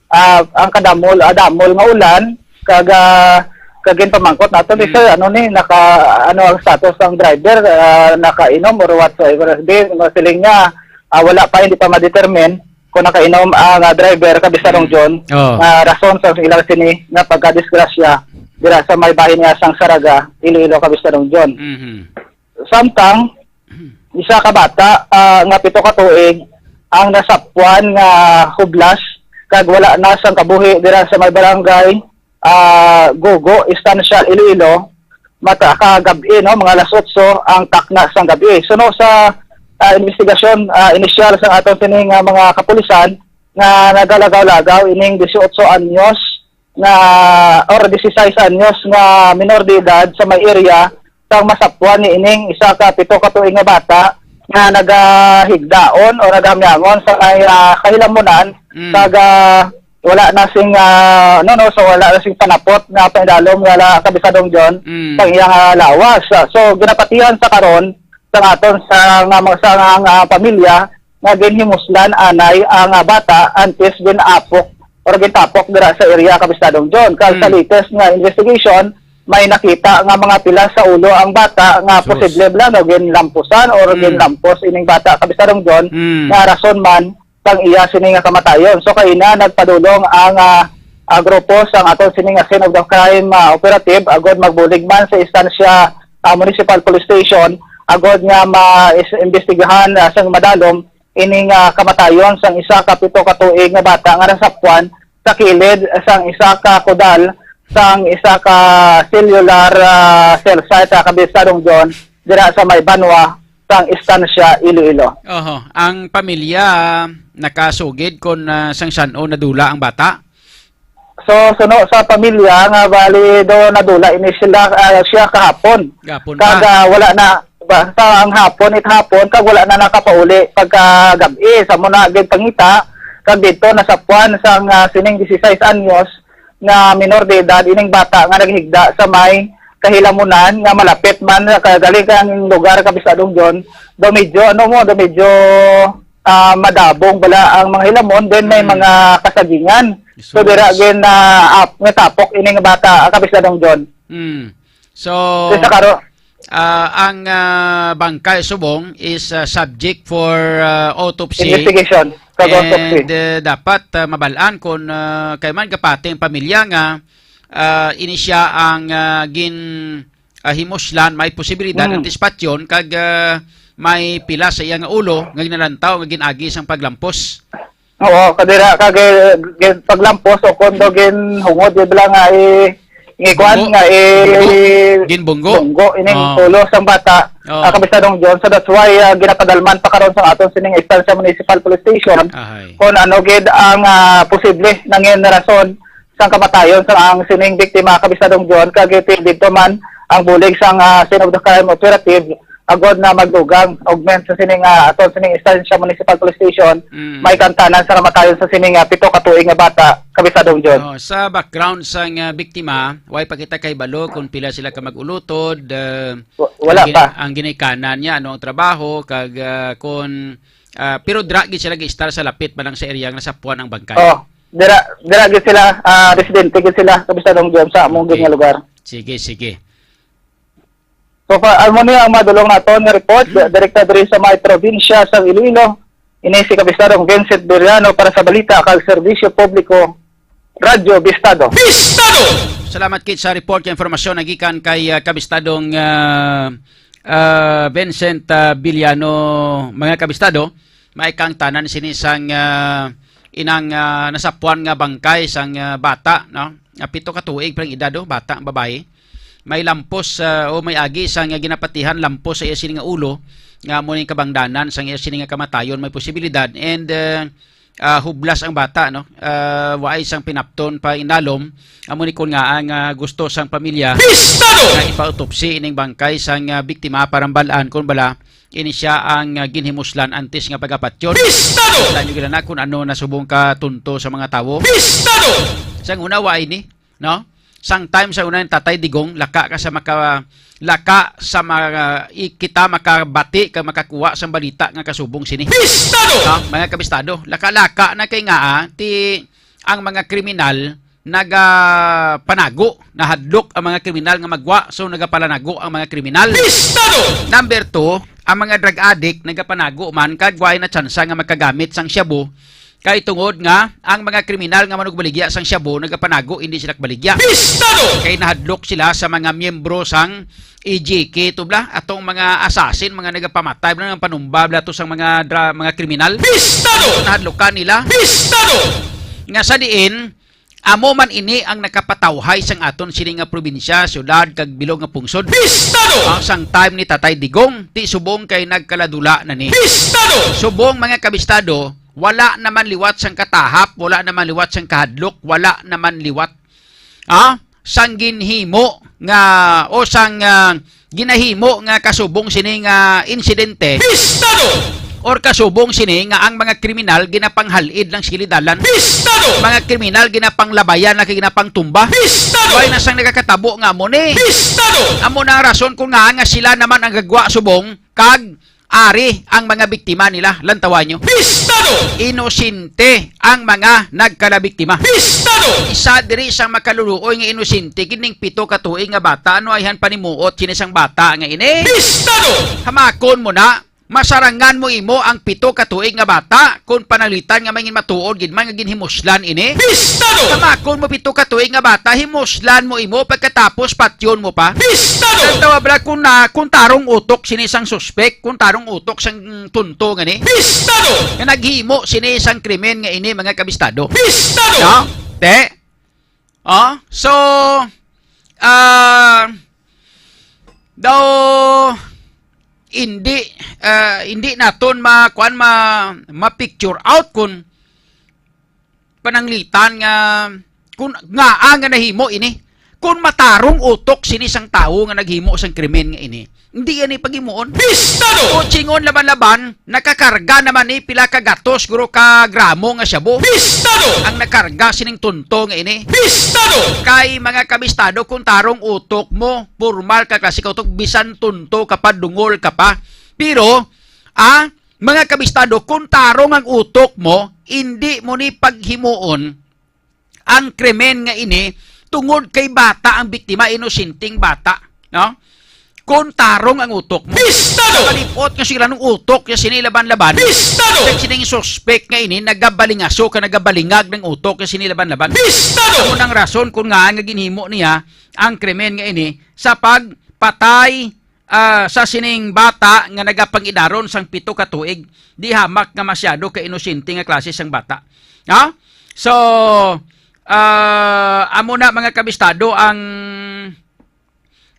ah, ang kadamol, ah, damol nga ulan, kag, ah, kag ginpamangkot nato ni Mm. sir, ano ni, naka, ano ang status ng driver, ah, nakainom or whatsoever. Di, masiling niya, ah, wala pa, hindi pa ma-determine kung nakainom ang, ah, driver, Kabisadong Mm. John, Oh. nga rason sa ilang sini nga pagkadisgrasya dira sa may bahin niya sang Saraga, Iloilo, Kabisadong John. Mhm. Samtang, isa ka bata, ah, nga pito ka tuig ang nasapwan nga hublas kag wala na sang kabuhi dira sa may barangay, ah, Gogo, Estancia, Iloilo, mata ka gab-i, no, mga alas otso ang takna sang gab-i. Suno sa, ah, investigasyon, ah, inisyal sa aton sini nga mga kapulisan nga nagalagaw-lagaw ining dieciocho anyos nga, or dieciséis anyos nga minor de edad sa may area sang masapwan ni ining isa ka pito ka tuig nga bata nga nagahigdaon o nagahamyangon sa may, ah, kahilamunan Mm. kag, ah, wala na sing, ah, no, no, so wala na sing panapot nga pangidalom nga la Kabisadong John Mm. sa iyang, ah, lawas. Ah, so ginapatihan sa karon sa aton sa nga mga sa nga, ah, pamilya nga ginhimuslan anay ang, ah, bata antes ginapok or gintapok dira sa area, Kabisadong John. Kag sa Mm. latest nga investigation, may nakita nga mga pila sa ulo ang bata nga Sus. posible bala, no, ginlampusan or Mm. ginlampos ining bata, Kabisadong John, Mm. nga rason man sang iya sini nga kamatayon. So, kaina nagpadulong ang, ah, ah, grupo sang aton sini nga scene of the crime, ah, operative agod magbulig man sa Estancia, ah, Municipal Police Station agod nga ma-, is-, imbestigahan, ah, sang madalom ining, ah, kamatayon sang isa ka pito ka tuig nga bata nga nasapwan sa kilid sang isa ka kudal sang isa ka cellular, ah, cell site, ah, Kabisadong John, dira sa may banwa sang Estancia, Iloilo. Oho. Ang pamilya nakasugid kon, ah, sang san-o nadula ang bata? So, suno sa pamilya nga bali do nadula ini sila, ah, siya kahapon. Gapon Kag, pa. ah, wala na, basta ang hapon, it hapon, kag wala na nakapauli pagka gab-i. Sa muna gid pangita, kag dito nasapwan sang, ah, sining dieciséis anyos nga minor de edad, ining bata nga naghigda sa may, kahilamunan nga malapit man sa kagaling kang lugar, Kabistadong John, daw medyo, ano mo, daw medyo, ah, madabong bala ang mga hilamon, then may Mm. mga kasagingan. So, Sus. dira gin, ah, ap-, natapok ini nga bata, ah, Kabistadong John. Mm. So, Kaya sa karo- ah, ang, ah, bangkay subong is, ah, subject for, ah, autopsy. Investigation. Sa autopsy. And, ah, dapat, ah, mabalaan kung, ah, kay man gapati ang pamilya nga, ah, ini siya ang, ah, gin, ah, himuslan, may posibilidad Mm. ang dispatyon kag, ah, may pila sa iya nga ulo nga ginalantaw nga gin-agi sang paglampos. Oo, kadira kag, eh, gin-, paglampos o kon daw ginhungod, di ba nga i-, ngikuan Bunggo. nga i-, Bunggo. Ginbunggo. bunggo ining Oo. ulo sang bata, Oo. ah, Kabistadong John. So that's why, ah, ginapadalman pa karon sa aton sining Estancia Municipal Police Station Ahay. kung ano gid ang, ah, posible nangin rason sang kamatayon sa ang sining biktima, Kabistadong John, kag iti didto man ang bulig sang, ah, scene of the crime operative agod na magdugang, augment sa sining, ah, aton sining Estancia Municipal Police Station, Mm. may kaangtanan sa kamatayon sa sining, ah, pito ka tuig nga bata, Kabistadong John. Oh, sa background sang, ah, biktima, way pa kita kahibalo kung pila sila ka mag-ulutod, ah, Wa-, wala ang gin-, pa. ang ginikanan niya, ano ang trabaho, kag, ah, kung, ah, pero dira gid sila gi-istar sa lapit man lang sa area nga nasapuan ang bangkay. Oh, dira, dira gid sila, ah, residente gid sila, Kabistadong John, sa among Okay. gid nga lugar. Sige, sige. So, pa, amo ni ang madulong naton nga report, Mm. direkta diri sa may probinsya sa Iloilo. Ini si Kabistadong Vincent Biriano para sa balita kag serbisyo publiko, Radyo Bistado. Bistado! Salamat kit sa report nga impormasyon nagikan kay, ah, Kabistadong, ah, ah, Vincent, ah, Biliano, mga kabistado. May kaangtanan sini sang, ah, inang, ah, nasapuan nga bangkay sang, ah, bata, no? Nga pito ka tuig pa lang edad, oh, bata, babayi. May lampos, ah, o may agi sang, ah, ginapatihan lampos sa iya sini nga ulo, nga amo ning kabangdanan sang iya sini nga kamatayon, may posibilidad. And, ah, ah, hublas ang bata, no? Ah, waay sang pinapton pa inalom. Amo ni kun nga ang, ah, gusto sang pamilya Bistado! nga ipa-autopsy ining bangkay sang, ah, biktima para mabal-an kung bala ini siya ang, ah, ginhimuslan antes nga pagapatyon. Bistado! Kita nyo gila na kung ano nasubong ka tunto sa mga tawo. Bistado! Sang una, wa ini, no? Sang time sa una, yung Tatay Digong, laka ka sa maka-, laka sa mga, i-, kita makabati ka makakuha sang balita nga kasubong sini. Bistado! No? Mga kabistado, laka-laka na kay nga, ah, ti ang mga kriminal nagapanago, nahadlok ang mga kriminal nga magwa, so nagapalanago ang mga kriminal. Bistado! Number two, ang mga drug addict nagapanago man kag way na tsansa nga makagamit sang shabu, kay tungod nga ang mga kriminal nga manugbaligya sang shabu nagapanago, hindi sila kabaligya. Bistado! Kay nahadlok sila sa mga miyembro sang E J K to bla, atong mga assassin, mga nagapamatay bla, nagapanumba bla to sang mga dra-, mga kriminal. Bistado! Nahadlokan nila. Bistado! Nga sa diin, amo man ini ang nakapatawhay sang aton sini nga probinsya, syudad, kag bilog nga pungsod. Bistado! Ang sang time ni Tatay Digong, ti subong kay nagkaladula na ni. Bistado! Subong, mga kabistado, wala naman liwat sang katahap, wala naman liwat sang kahadlok, wala naman liwat, ah, sang ginhimo nga, o sang, ah, ginahimo nga kasubong sini nga insidente. Bistado! Or kasubong sini nga ang mga kriminal ginapanghal-id lang sila dalan. Bistado! Mga kriminal ginapanglabayan na kay ginapangtumba. Bistado! Way na sang nagakatabo nga amo ni. Bistado! Amo na ang rason kung nga, nga sila naman ang gagwa subong kag ari ang mga biktima nila. Lantawan nyo. Bistado! Inosente ang mga nagkalabiktima. Bistado! Isa diri sa makaluluoy nga inosente, kining pito ka tuig nga bata, ano ayhan panimuot sini sang bata nga ini? Bistado! Hamakon mo na, masarangan mo imo ang pito ka tuig nga bata, kung pananglitan nga mangin matuod gid man nga ginhimuslan ini? Bistado! Hamakon mo pito ka tuig nga bata, himuslan mo imo, pagkatapos patyon mo pa? Bistado! Nagtawa bala kung na, kung tarong utok sini sang suspek, kung tarong utok sang tunto nga ni. Bistado! Nga naghimo sini sang krimen nga ini, mga kabistado. Bistado! No? Te? Oh, so, ah, daw, hindi, ah, hindi naton ma-, kuan, ma-, ma-picture out kung pananglitan nga, kung ngaa nga nahimo ini. Kung matarong utok sini sang tawo nga naghimo sang krimen nga ini, hindi yan ipaghimuon. Pistado! Kung chingon laban-laban, nakakarga naman ni pila ka gatos, guro, ka gramo nga shabu. Pistado! Ang nakarga sining tunto nga ini. Pistado! Kay, mga kabistado, kung tarong utok mo, formal ka, klase ka utok, bisan tunto ka pa, dungol ka pa. Pero, ah, mga kabistado, kung tarong ang utok mo, hindi mo ni paghimuon ang krimen nga ini tungod kay bata ang biktima, inosenteng bata, no? Kung tarong ang utok mo. Pistado! Kalipot nga sila nung utok niya sini laban-laban. Pistado! Kag sining suspek nga ini nagabalingaso ka, nagabalingag ng utok niya sini laban-laban. Pistado! Amo nang rason kung ngaan nga ginhimo niya ang krimen nga ini sa pagpatay, ah, sa sining bata nga nagapangidaron sang pito ka tuig. Di hamak nga masyado ka inosente nga klase sang bata. Ha? So, ah, amo na, mga kabistado, ang,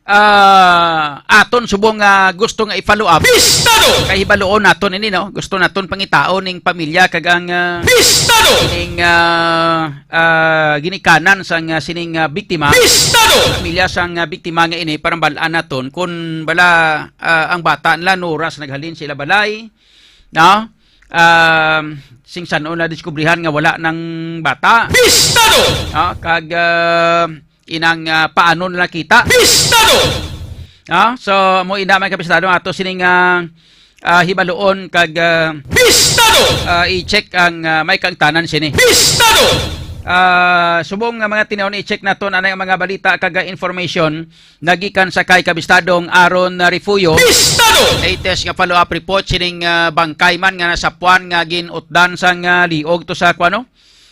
ah, aton subong nga gusto nga i-follow up. Pistado! Kay hibaluon naton ini, no? Gusto naton pangitaon ning pamilya kag ang, ah, Pistado! Ning, ah, ah, ginikanan sang, ah, sining, ah, biktima. Pistado! Pamilya sang, ah, biktima nga ini, para mabal-an naton kung bala, ah, ang bata nila nuras naghalin sila balay, no? Um, sing san-o na diskubrihan nga wala nang bata. Pistado! Ah, kag, ah, inang, ah, paano na nakita? Pistado! Ah, so, mo ina, mga kabistado, ato sining, ah, ah, hibaluon kag, ah, Pistado! Ah, i-check ang, ah, may kaangtanan sini. Pistado! Ah, subong nga mga tinaon, i-check naton anay ang mga balita kag, ah, information nagikan sa kay kabistadong Aaron Refugio. Pistado! Latest nga follow-up report sining, ah, bangkay man nga nasapuan nga gin-utdan sang, ah, liog to sa kuano?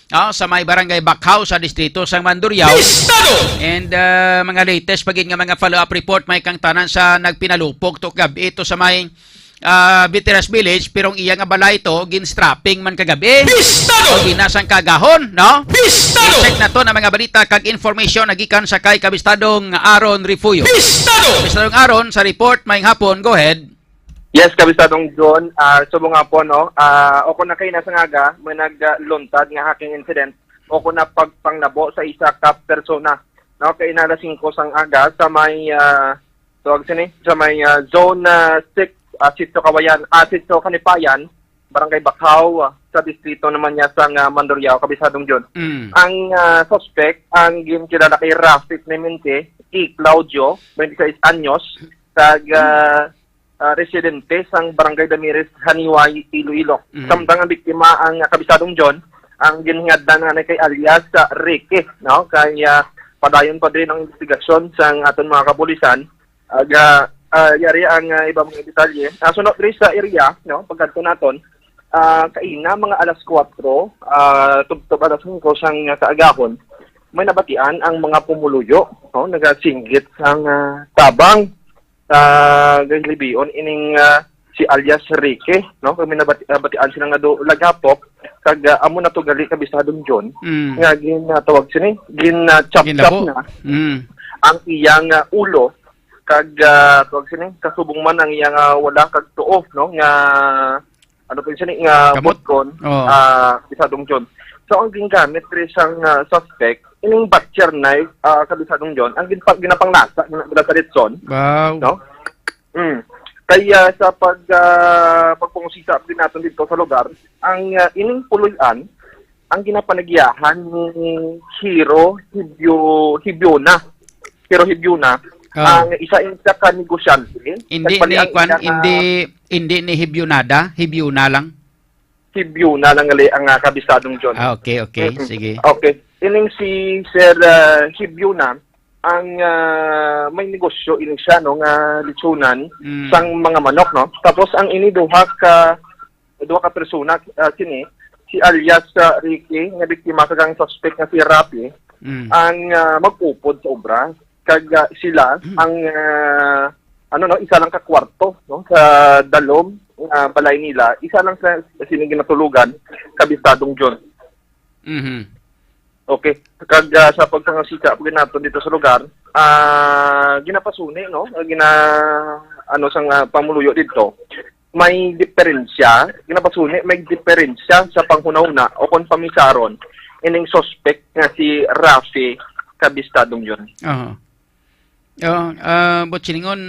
Ah, sa may barangay Bakhaw sa distrito sang Mandurriao. Pistado! And, ah, mga latest pa gid nga mga follow-up report, may kaangtanan sa nagpinalupog to kagab-i to sa may, ah, Veterans Village, pero ang iya nga balay to gin-strapping man kagab-i. Pistado! O ginasang kagahon, no? Pistado! I-check naton ang mga balita kag information nagikan sa kay kabistadong Aaron Refugio. Pistado! Kabistadong Aaron, sa report, maayong hapon, go ahead. Yes, kabistadong John, ah, subong nga po, no? Ah, o kung na kay nasa ngaga, may nagluntad nga hacking incident o kung na pagpangnabo sa isa ka persona, no? Kay ina alas singko sang aga sa may, ah, tawag sini, sa may, ah, zone, ah, six, ah, Sitio Kawayan, ah, Sitio Kanipayan, Barangay Bakhaw, ah, sa distrito naman niya sa nga Mandurriao, kabistadong John. Mm. Ang, ah, suspect, ang ginkilala kay Rafi Clemente E. Claudio, twenty-six anyos, kag, ah, ah, residente sang Barangay Damiris, Janiuay, Iloilo. Mhm. Samtang ang biktima, ang, ah, kabistadong John, ang ginhingad-an nga kay alias sa Ricky, no? Kay, ah, padayon pa diri ang investigasyon sang aton mga kapulisan. Aga, ah, yari ang, ah, iba mga detalye. Ah, suno diri sa area, no? Pagkadto naton, ah, kaina mga alas kuwatro, ah, tubtob alas singko sang kaagahon, may nabatian ang mga pumuluyo, no? Nagasinggit sang, ah, tabang. Ah, gahilibion ining, ah, si alias Ricky, no? Kami nabati-, nabatian sila nga do-, lagapok, kag, ah, amo na to gali kabistadong John, Mm. nga ginatawag sini, gin, ah, chop-chop Ginlabo. na Mm. ang iyang, ah, ulo, kag, ah, tawag sini, kasubong man ang iyang, ah, wala kag tuo, no? Nga, ano po yun sini, nga Kamot? butkon, Oh. ah, kabistadong John. So, ang gingamit diri sang, ah, suspect, ining butcher knife, ah, kabistadong John, ang ginpa-, ginapanglasa, gina-, gina-, sa litson. Wow. No? Mm. Kaya sa pag, ah, pagpangusisa din natin dito sa lugar, ang, ah, ining puloy-an, ang ginapanagyahan ni Hiro Hibyo-, Hibyona. Hiro Hibyona, Ah. ang isa, isa ka negosyante. Hindi Nagpali ni ang kwan, iya nga hindi, hindi ni Hibyonada, Hibyona lang. Hibyona lang gali ang, ah, kabistadong John. Ah, okay, okay. Mm-mm. Sige. Okay. Ining si Sir, ah, Hibyona, ang, ah, may negosyo ini siya, no, nga litsunan Mm. sang mga manok, no? Tapos ang ini duha ka, duha ka persona, ah, sini, si alias, ah, Ricky, nga biktima, kag ang suspect nga si Rafi, Mm. ang, ah, mag-upod sa obra. Kag, ah, sila, Mm. ang, ah, ano, no, isa lang ka kwarto, no, sa dalom nga balay nila, isa lang sa, sa sini ginatulugan, kabistadong John. Mhm. Okay. Kag, ah, sa pagpangasika po naton dito sa lugar, ah, ginapasuni, no? Gina-, ano, sang, ah, pamuluyo dito. May diferensya, ginapasuni, may diferensya sa panghunahuna o kung pamisaron ining suspect nga si Rafi Kabistadong John. Oo. Oo, ah, Boss Chilingon,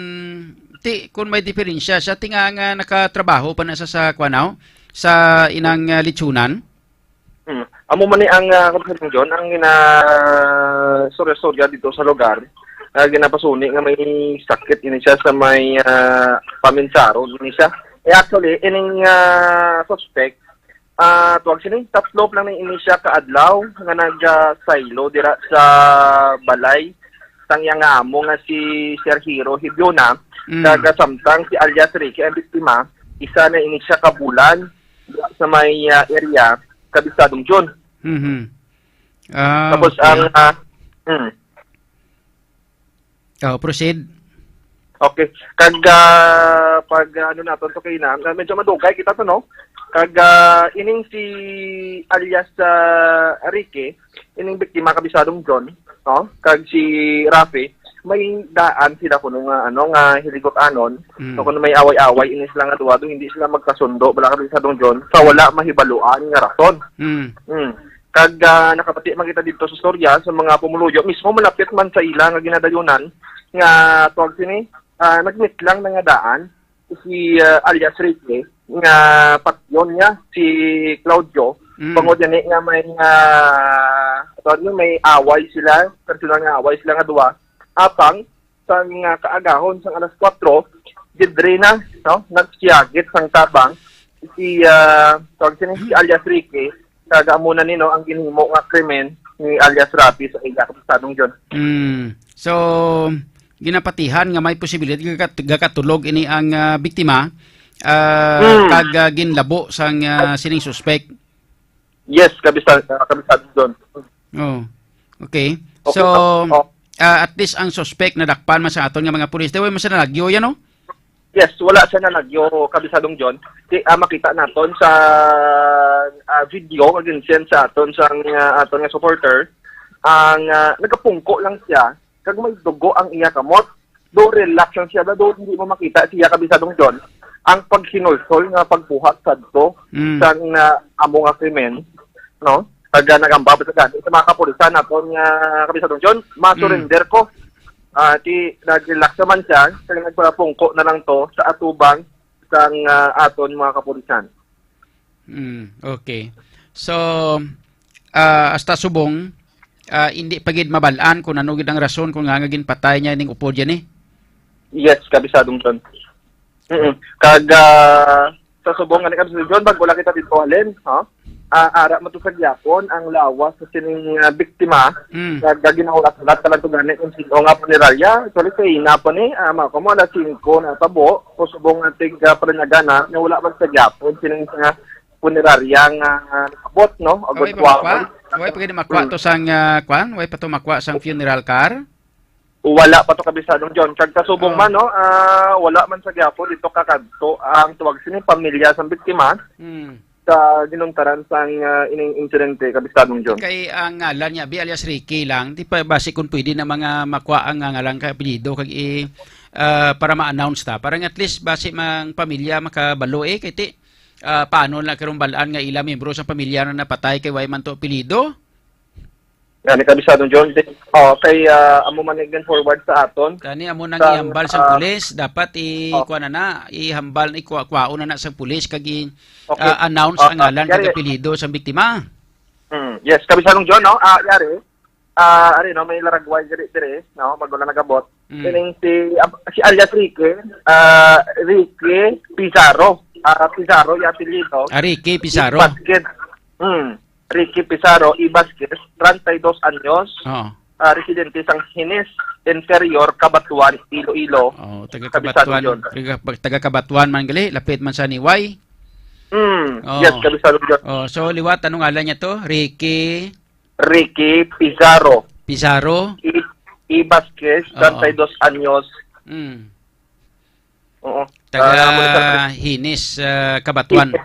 ti, kung may diferensya siya, ti nga, nga nakatrabaho pa na sa, sa, kuwan, aw, sa inang, ah, litsunan? Hmm. Amo man ni ang, ah, Kabistadong John, ang gina-, storya-storya dito sa lugar, ah, ginapasuni nga may sakit ini siya sa may, ah, paminsaro ini siya. Eh, actually, ining, ah, suspect, ah, tuwag sini, tatlo pa lang ni ini siya ka adlaw nga nagasaylo dira sa balay sang iya nga amo nga si Sir Hiro Hibiona, Mm. kag samtang si alias Ricky ang biktima, isa na ini siya ka bulan dira sa may, ah, area, Kabistadong John. Mhm. Ah, Tapos okay. ang, ah, mm. Oh, proceed. Okay. Kag, ah, pag, ah, ano naton to kay na, ah, medyo madugay kita to, no? Kag, ah, ining si alias, ah, Ricky, ining biktima, Kabistadong John, no? Kag si Rafi, may daan sila kuno nga, ano, nga hiligot-anon. Mm. So, kung may away-away, ini sila nga duwa, do, hindi sila magkasundo, bala, Kabistadong John, sa wala mahibaluan nga rason. Mm. Mm. Kag, ah, nakabati man kita dito sa storya sa mga pumuluyo, mismo malapit man sa ila nga ginadayunan, nga tuwag sini, ah, nagmeet lang na nga daan si, ah, alias Ricky, nga patyon niya si Claudio, Mm. tungod gani nga may, ah, tawag niyo, may away sila, personal nga away sila nga duwa. Apang sang, ah, kaagahon sang alas kuwatro, didre na, no, nagsiyagit sang tabang si, ah, tawag sini, si alias Ricky, kag amo na ni, no, ang ginhimo nga krimen ni alias Rafi sa iya, Kabistadong John. Mm. So, ginapatihan nga may posibilidad gakat-, gakatulog ini ang, ah, biktima, ah, Mm. kag, ah, ginlabo sang, ah, sining suspek. Yes, Kabista-, ah, Kabistadong John. Oh. Okay. Okay, So, oh. ah, at least ang suspek nadakpan man sa aton nga mga pulis. Di, way man siya nalagyo yan, no? Yes, wala siya nalagyo, Kabisadong John. Di, ah, makita naton sa, ah, video nga ginsend sa aton sang, ah, aton nga supporter, ang, ah, nagapungko lang siya, kag may dugo ang iya kamot. Do relax lang siya, do hindi mo makita siya, Kabisadong John, ang paghinulsol nga pagbuhat sadto Mm. sang, ah, amo nga krimen, no? Kag, ah, nagamba pa sa gani sa mga kapulisan naton nga, Kabisadong John, Mm. ma-surrender ko. Ah, ti, nag-relax naman siya, kag nagpapungko na lang to sa atubang sang, ah, aton mga kapulisan. Mm, okay. So, ah, hasta subong, ah, hindi pa gid mabal-an kung ano gid ang rason kung nga, nga ginpatay niya ning upod yan eh. Yes, Kabisadong John. Mm-mm. Kag, ah, sa subong nga ni Kabisadong John, bago lang kita dito halin, ha? Ah, ara mo to sa gyapon ang lawas sa sining, ah, biktima. Mm. Kag, ah, ginahulat-hulat ka lang to gani kung sino nga punerarya. Actually, kay ina pa ni, ah, mga kamo, alas singko na tabo. Kung subong nga tig, ah, palinagana, na wala man sa gyapon sining nga punerarya nga, ah, nakabot, no? Agud Away pa makwa? kuwaon. Away pa gid makwa Mm. to sang, ah, kwan? Away pa to makwa sang funeral car? Wala pa to, Kabisadong John. Kag kasubong Ah. man, no, ah, wala man sa gyapon dito kakadto ang tuwag sini pamilya sang biktima Mm. sa ginuntaran sang, ah, ining insidente, Kabisadong John. Kay ang ngalan niya, bi, alias Ricky lang, di pa basi kung pwede na mga makwa ang, ah, ngalan kay apelyido kag i-, ah, para ma-announce ta. Para nga at least basi mang pamilya makabalo eh, kay ti, ah, paano na karong balaan nga ila membro sa pamilya na napatay kay way man to apelyido? Gani, Kabisadong John. Di, oh, kay, ah, amo man ni forward sa aton. Kani amo nang Sang, ihambal sang ah, pulis, dapat i-, oh. kuha na na, ihambal, ikuha-kuhaon na na sang pulis, kag i-, Okay. ah, announce Ah, ang ngalan kag yari. apelyido sang biktima. Mm, yes, Kabisadong John, no? Ah, yari. Ah, ari, no, may laragway diri, diri, no? Bago na nagabot. Mm. Kining si, ah, si alias Ricky, ah, Ricky Pizarro. Ah, Pizarro, yung apelyido. Ah, Ricky Pizarro. Basket. Mm. Ricky Pizarro E. Vasquez, treinta y dos anyos, Oo. ah, residente sang Hines Interior, Cabatuan, Iloilo. Oh, taga Kabisado Cabatuan, yun. taga, taga Cabatuan man gali, lapit man sa Niway. Hmm, Oo. yes, Kabisado yun. Oh, so liwat, anong ngalan niya to? Ricky Ricky Pizarro. Pizarro? E. E. Vasquez, Oo. treinta y dos anyos. Mm. Oo. Taga Ah, muna sa Hines, ah, Cabatuan.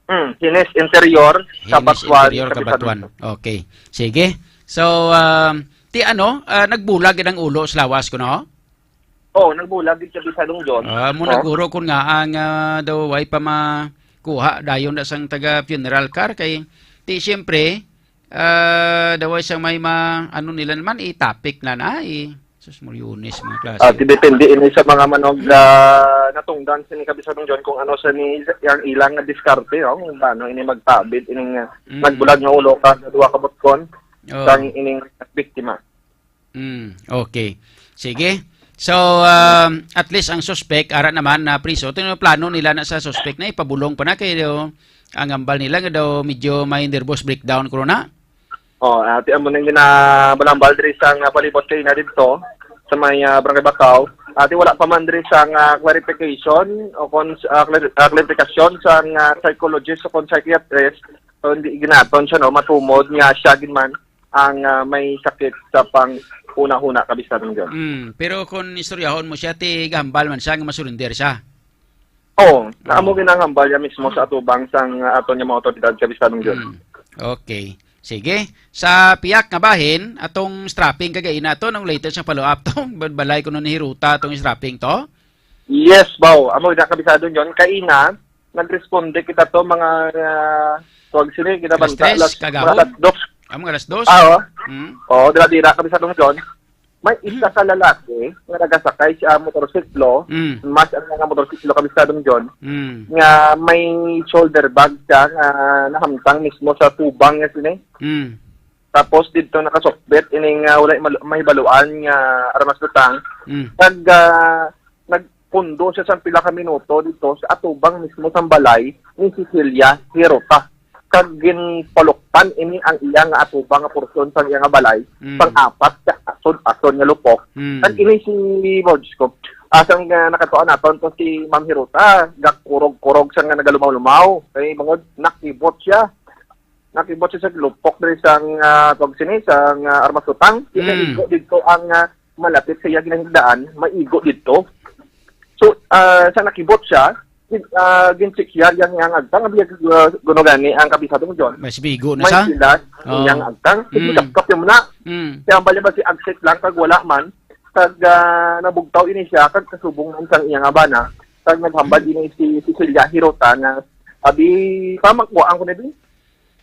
Mm, Hines Interior, Hines Cabatuan, Interior, Cabisado. Cabatuan. Okay. Sige. So, um, ti ano, ah, nagbulag gid ang ulo sa lawas ko, no? Oo, nagbulag gid sa Bisadong John. Ah, mo No? naguro kun nga ang, ah, daw way pa makuha dayon na sang taga funeral car kay ti siyempre, Ah, daw ay sang may ma-, ano nila naman, i-topic na na, eh. Sus, Moriones, mga klase. Ah, depende ini sa mga manog, ah, natungdan sini, Kapisadong John, kung ano sa ni, ang ilang nga diskarte, no? Kung paano ini magtabid, ining, ah, Mm. nagbulag nga ulo ka, duha ka butkon, Oh. sang ining biktima. Mm, okay. Sige. So, um, at least ang suspect, ara naman na priso. Ito yung plano nila na sa suspect na ipabulong pa na kay, oh, ang ambal nila nga daw medyo may nervous breakdown ko na. Oh, ati amo nang ginabalambal diri sa nga palibot kay na dito sa may, ah, Barangay Bacau. Ati wala pa man diri sa nga clarification o kon, ah, clar-, ah, clarification sa nga psychologist o kon psychiatrist. So, hindi ginaton siya, no, matumod nga siya gid man ang, ah, may sakit sa pang-una-una, Kapisadong John. Mm, pero kung istoryahon mo siya, ti gahambal man siya nga masurinder siya. Oo, na amo Oo. ginahambal niya mismo sa atubang sang, ah, aton nga mga otoridad, Kapisadong John. Mm. Okay. Sige. Sa piyak nga bahin, atong strapping kagay nato, nung latest nga follow-up to, balay kuno ni Hiruta atong strapping to? Yes, Bao. Amo na, Kapisadong John. Kaina, nagresponde kita to mga, ah, tuwag sini, kita Alas banta, tres, alas, mga kagahapon? alas dos. Ah, mga alas dos? Ah, oo. Mm. Oo, dira-dira, Kapisadong John. May isa Mm. ka lalaki nga nagasakay sa motorsiklo, Mm. mas ang mga motorsiklo, Kapisadong John, Mm. nga may shoulder bag siya nga nahamtang mismo sa tubang nga sini. Mm. Tapos dito nakasukbit ining, ah, wala mal-, mahibaluan nga armas butang. Mm. Nag, ah, nagpundo siya sa pila ka minuto dito sa atubang mismo sang balay ni Cecilia Hirota. Kag ginpalukpan ini ang iya nga atubang nga porsyon sang iya nga balay, Mm. pang-apat ka ason-ason nga lupok. Mm. Kag ini si Mojsko, asang nga nakatuan naton to si Ma'am Hirota, gakurog-kurog siya nga nagalumaw-lumaw. Kay bangod nakibot siya. Nakibot siya sa lupok diri sang, ah, tawag sini, sang, ah, armas butang. Mm. Kinaigo dito ang, ah, malapit sa iya ginahigdaan, maigo dito. So, ah, sa nakibot siya, gin-, ah, gincheck siya yang, yang agtang, ang biyag, ah, gunugani ang Kapisadong John. Mas bigo na May sa? sila, Oh. yang agtang. Sige, Mm. kapkap yung muna. Mm. Kaya ang bali ba si Agset lang, kag wala man. Kag, ah, nabugtaw ini siya, kag kasubong man sang iya nga bana. Kag naghambal Mm. ini si Cecilia Hirota nga, abi, pamakuhaan ko na din.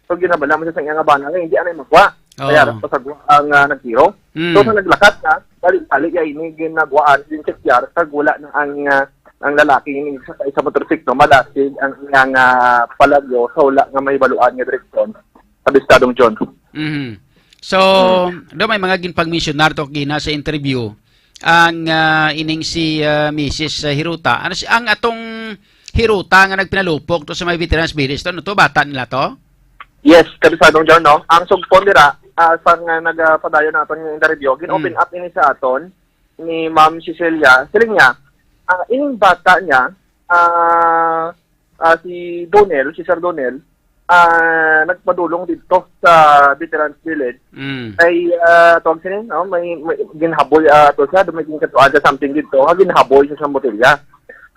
So, ginabala mo siya sa iyang bana nga hindi anay magwa. Oo. Kaya aras pa sa gwa ang, ah, nagtiro. Mm. So, sa naglakat na, balik-balik ya ini ginaguan, ginchekyar, kag wala na ang, ah, ang lalaki ini sa, sa motorsiklo, malasig ang iyang, ah, palagyo sa wala nga may baluan nga direksyon sa Bistadong John. Mhm. So, Mm. do may mga ginpagmensionar to gina sa interview ang, ah, ining si, ah, Misis Hiruta. Ano si, ang atong Hiruta nga nagpinalupok to sa may Veterans Village to, ano to? Bata nila to? Yes, Kapisadong John, no? Ang sugpon dira, ah, sa nga nagapadayon naton nga interview, gin-open Mm. up ini sa aton ni Ma'am Cecilia. Siling niya, ah, ining bata niya, ah, ah, si Donel, si Sir Donel, ah, nagpadulong dito sa Veterans Village. Mm. Ay, ah, tawag sini, no? May, may ginhaboy, ah, to siya, may ginkatuan sa something dito, ha, ginhaboy siya sa botelya.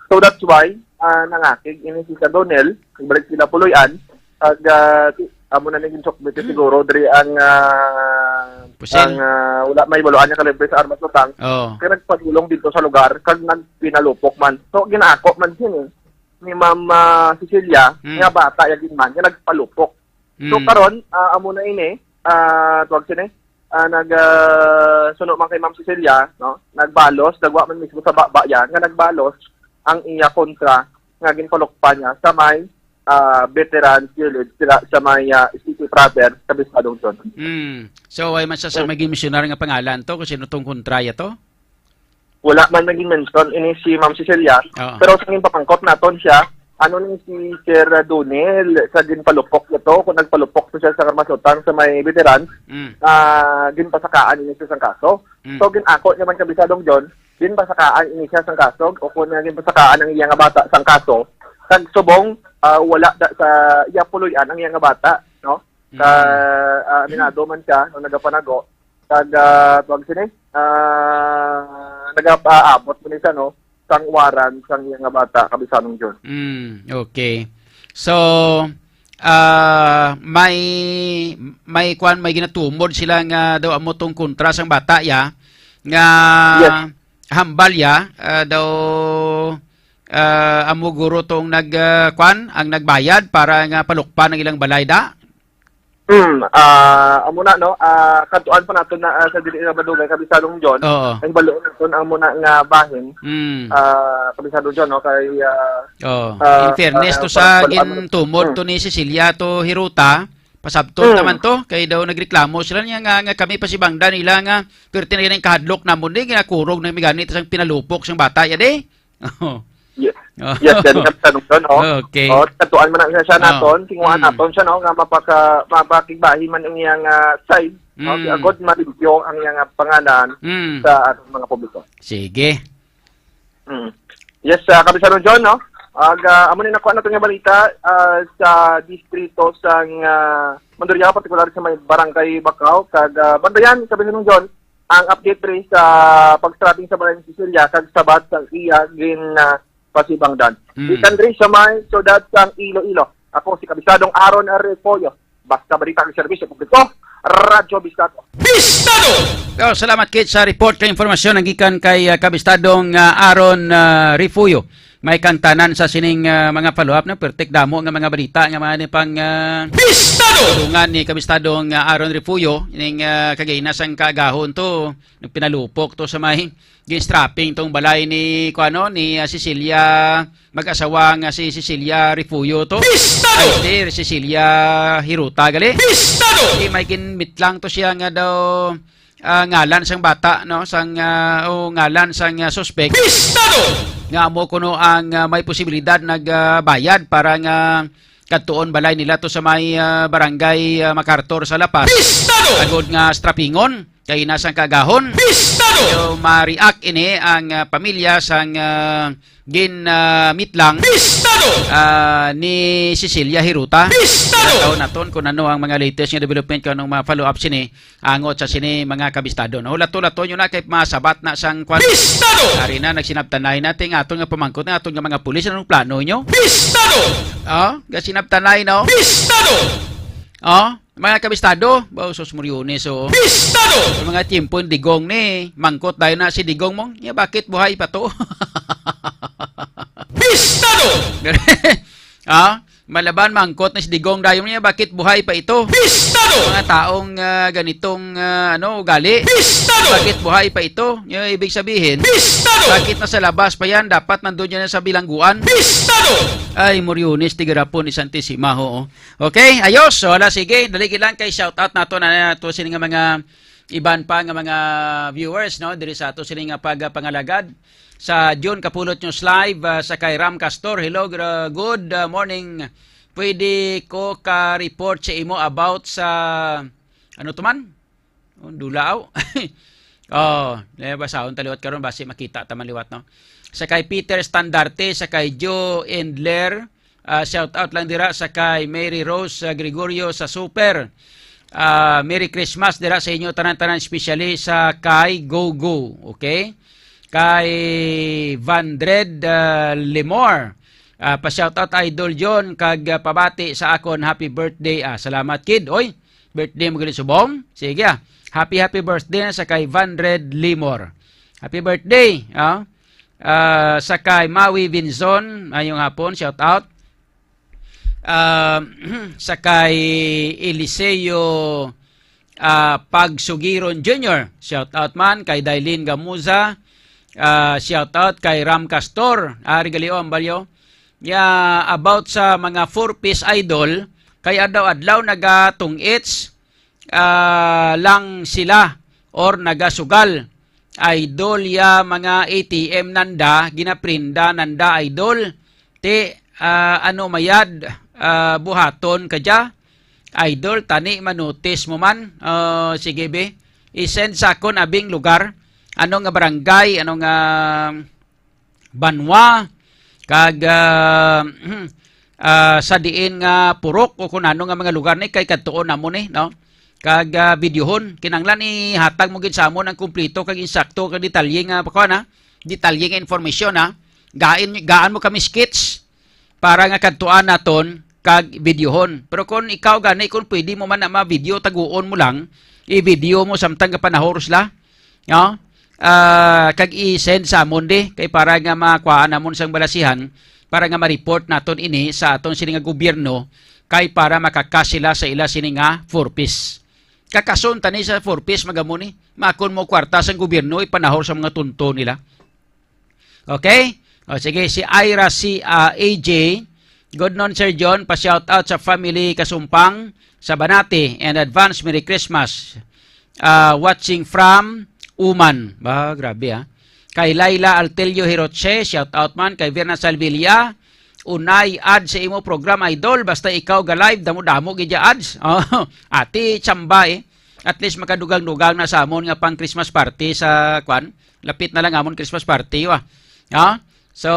So that's why, ah, nangakig ini si Sir Donel, nagbalik sila Puloy-an, pag, ah, ti-, amo na naging sukbit Mm. siguro, diri ang, ah, Pusil. ang, ah, wala may baluan niya kalibre sa armas utang. Oo. Kaya nagpadulong dito sa lugar, kag nagpinalupok man. So, ginaako man sini ni Ma'am, ah, Cecilia, Mm. nga bata ya gid man, nga nagpalupok. So, Mm. karon, ah, amo na ini, ah, tawag sini, ah, nag, ah, suno man kay Ma'am Cecilia, no? Nagbalos, nagwa man mismo sa baba yan, nga nagbalos ang iya kontra nga ginpalukpan niya sa may, ah, veteran village sila sa may, ah, City Proper, sa Bistadong John. Mm. So, ay man sa, sa Mm. maging missionar nga pangalan to, kung sino tong kontra ya to? Wala man naging mention ini si Ma'am Cecilia, Oo. pero sa ginpapangkot naton siya, ano ni si Sir Donel sa ginpalupok nito, kung nagpalupok to siya sa Karmasutang sa may veteran, Mm. ah, ginpasakaan ini siya sang kaso. Mm. So, gin-ako niya man Kapisadong John, ginpasakaan ini siya sang kaso, o kung nga ginpasakaan ang iya nga bata sang kaso, kag subong, ah, wala da, sa iya puloy-an ang iya nga bata, no? Sa, Mm. ah, aminado man siya, no, nagapanago, kag, ah, tawag sini, ah, nagapaabot man siya, no, sang waran sang iya nga bata, Kapisadong John. Mm, okay. So, ah, may, may kwan, may ginatumod sila nga daw amo tong kontra sang bata, ya, nga Yes. hambal, ya, ah, daw, ah, amo guro tong nag, ah, kwan, ang nagbayad para nga palukpan ang ilang balay, da? Hmm, ah, amo na, no? Ah, kadtuan pa naton na, ah, sa dili na madugay, Kabisadong John. Oo. Ay, balo naton ang muna nga bahin. Mm. Ah, Kabisadong John, no? Kay, ah, Oh, ah, in fairness ah, to sa bal-, bal-, gintumod mm. to ni Cecilia to Hirota, pasabton Mm. naman to, kay daw nagreklamo sila niya nga, nga kami pa si Bangda nila nga, perti na rin kahadlok namon, di, ginakurog na miganit sang pinalupok sang bata, ya, di? Oh. Yes. Oh. Yes, yan, Kabisadong John, oh. Okay. Oh, katuan man na siya Oh. naton, tinguhaan Mm. naton siya, no, nga mapaka-, mapakigbahi man ang iyang, ah, side, no? Mm. Agod malimpyo ang iyang, ah, pangalan Mm. sa atong mga publiko. Sige. Mm. Yes, ah, Kabisadong John, no? Ag, ah, amo ni nakuha nato nga balita, ah, sa distrito sang, ah, Mandurriaga, partikular sa may barangay Bacau, kag, ah, bantayan, Kabisadong John, ang update diri sa pag-strapping sa balay ni Cecilia kag sabat sang iya gin, ah, pasibangdan. Mm. Gikan diri sa may siyudad sang Iloilo. Ako si Kabisadong Aaron Refollo. Basta balita ang serbisyo publiko, Radyo Bistado. Bistado! Oh, salamat, Kit, sa report kay informasyon ang gikan kay, ah, Kabistadong, ah, Aaron, ah, Refuyo. May kangtanan sa sining, ah, mga follow-up, no? Pertik damo nga mga balita nga mga ni pang, ah, Bistado! Tulungan ni Kabistadong, ah, Aaron Refuyo, ining, ah, kagina sang kaagahon to, nagpinalupok to sa may gin-strapping tong balay ni, kuano, ni, ah, Cecilia, mag-asawa nga si Cecilia Refuyo to. Bistado! Ay, si Cecilia Hirota, gali. Bistado! Di may ginmitlang to siya nga daw, ah, ngalan sang bata, no? Sang, ah, o ngalan sang, ah, suspek. Bistado! Nga amo kuno ang, ah, may posibilidad nag, ah, bayad para nga kadtuon balay nila to sa may, ah, barangay, ah, MacArthur sa La Paz. Bistado! Agod nga strapingon, kay nasang kagahon. Bistado! So, ma-react ini ang, ah, pamilya sang, ah, gin, ah, mitlang, Bistado! ah, ni Cecilia Hiruta. Bistado! Taon naton kung ano ang mga latest nga development, kung anong mga follow-up sini, angot sa sini mga kabistado. No? Hulato-lato nyo na kay masabat na sang kwan. Bistado! Ari na, nagsinabtanay na, ting aton nga pamangkot na, aton nga mga pulis, anong plano nyo? Bistado! Oh, gasinabtanay, no? Bistado! Oh, mga kabistado, ba, sus, Muriones, oh. Bistado! Ang mga tiyempo, yung digong ni, mangkot dayon na si digong mo. Ya, bakit buhay pa to? Bistado! Ah, malaban, mangkot na si digong dayon niya, bakit buhay pa ito? Bistado! Mga taong, ah, ganitong, ah, ano, ugali. Bistado! Bakit buhay pa ito? Yung ibig sabihin, Bistado! Bakit nasa labas pa yan? Dapat nandun yan sa bilangguan. Bistado! Ay, Muriones, Tigarapon, ni Santisimaho, oh. Okay, ayos. So, hala, sige, daligi lang kay shout out nato na nato sini nga mga iban pa nga mga viewers, no, diri sa ato sini nga pagpangalagad sa June Kapulot News Live, ah, sa kay Ram Castor. Hello, gra-, good, ah, morning. Pwede ko ka report sa imo about sa, ano to man? Oh, dulaaw. Oh, eh, basahon ta liwat karon, basi makita ta man liwat, no? Sa kay Peter Standarte, sa kay Joe Endler, ah, shout out lang dira sa kay Mary Rose, ah, Gregorio sa Super. Ah, Merry Christmas dira sa inyo tanan-tanan, especially sa kay Gogo, okay? Kay Vandred, ah, Limor. Ah, pa-shout out, Idol John, kag, ah, pabati sa akon, happy birthday. Ah, salamat, kid. Oy, birthday mo gali subong. Sige, ah. Happy, happy birthday na sa kay Vandred Limor. Happy birthday, ah. Ah, sa kay Maui Vinzon, ayong hapon, shout out. Ah, sa kay Eliseo, ah, Pagsugiron Junior, shout out man. Kay Dailin Gamuza, ah, shout out. Kay Ram Castor, ah, Regalio Ambalyo. Ya, about sa mga four Ps, Idol, kay adlaw-adlaw nagatungits, ah, lang sila or nagasugal. Idol, ya mga A T M nanda, ginaprinda nanda, Idol. Ti, ah, ano mayad, ah, buhaton ka dya? Idol, tani manotis mo man. Ah, sige, be. I-send sa akon abing lugar. Ano nga barangay, ano nga banwa, kag, ah, ah, sa diin nga purok o kung ano nga mga lugar ni kay kadtuon namon ni, no? Kag, ah, videohon, kinahanglan ihatag mo gid sa amon ang kumpleto kag insakto kag detalye nga, kuwan, ha? Detalye nga informasyon, ha? Gaan, gaan mo kami skits para nga kadtuan naton kag videohon. Pero kung ikaw gani, kung pwede mo man na ma-video, taguon mo lang, i-video mo samtang gapanahor sila. No? Ah, kag i-send sa amon di, kay para nga makuhaan namon sang balasihan, para nga ma-report naton ini sa aton sini nga gobyerno, kay para makakas sila sa ila sini nga four Ps. Kakason tani sa four Ps, magamo ni. Makon mo kwarta sang gobyerno, ipanahor sa mga tunto nila. Okay? O, sige, si Ira, si, ah, A J. Good noon, Sir John. Pa-shout out sa family Kasumpang sa Banati and advance Merry Christmas. Ah, watching from Uman. Ba, grabe, ah. Kay Laila Altelio Hiroche, shout out man. Kay Verna Salvilla, unay ad sa imo program, idol. Basta ikaw ga live, damo-damo gid ya ads. Oh, ati chamba, eh. At least makadugang-dugang na sa amon nga pang Christmas party sa, kwan, lapit na lang amon Christmas party, wa. Ha? So,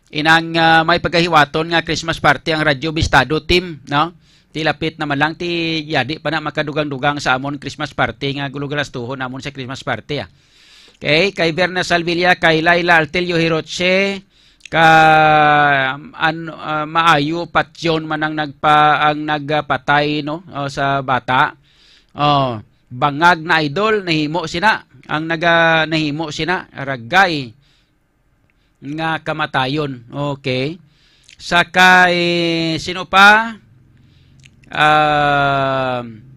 inang, ah, may pagahiwaton nga Christmas party ang Radyo Bistado team, no? Ti lapit naman lang, ti yadi pa na makadugang-dugang sa amon Christmas party nga gulugalastuhon namon sa Christmas party, ah. Okay, kay Berna Salvilla, kay Laila Altelio Hiroche, ka, an-, ah, maayo patyon man ang nagpa-, ang nagpatay, no, o, sa bata. Oh, bangag na, idol, nahimo sina. Ang naga-, nahimo sina, ragay nga kamatayon. Okay. Sa kay, sino pa? Um,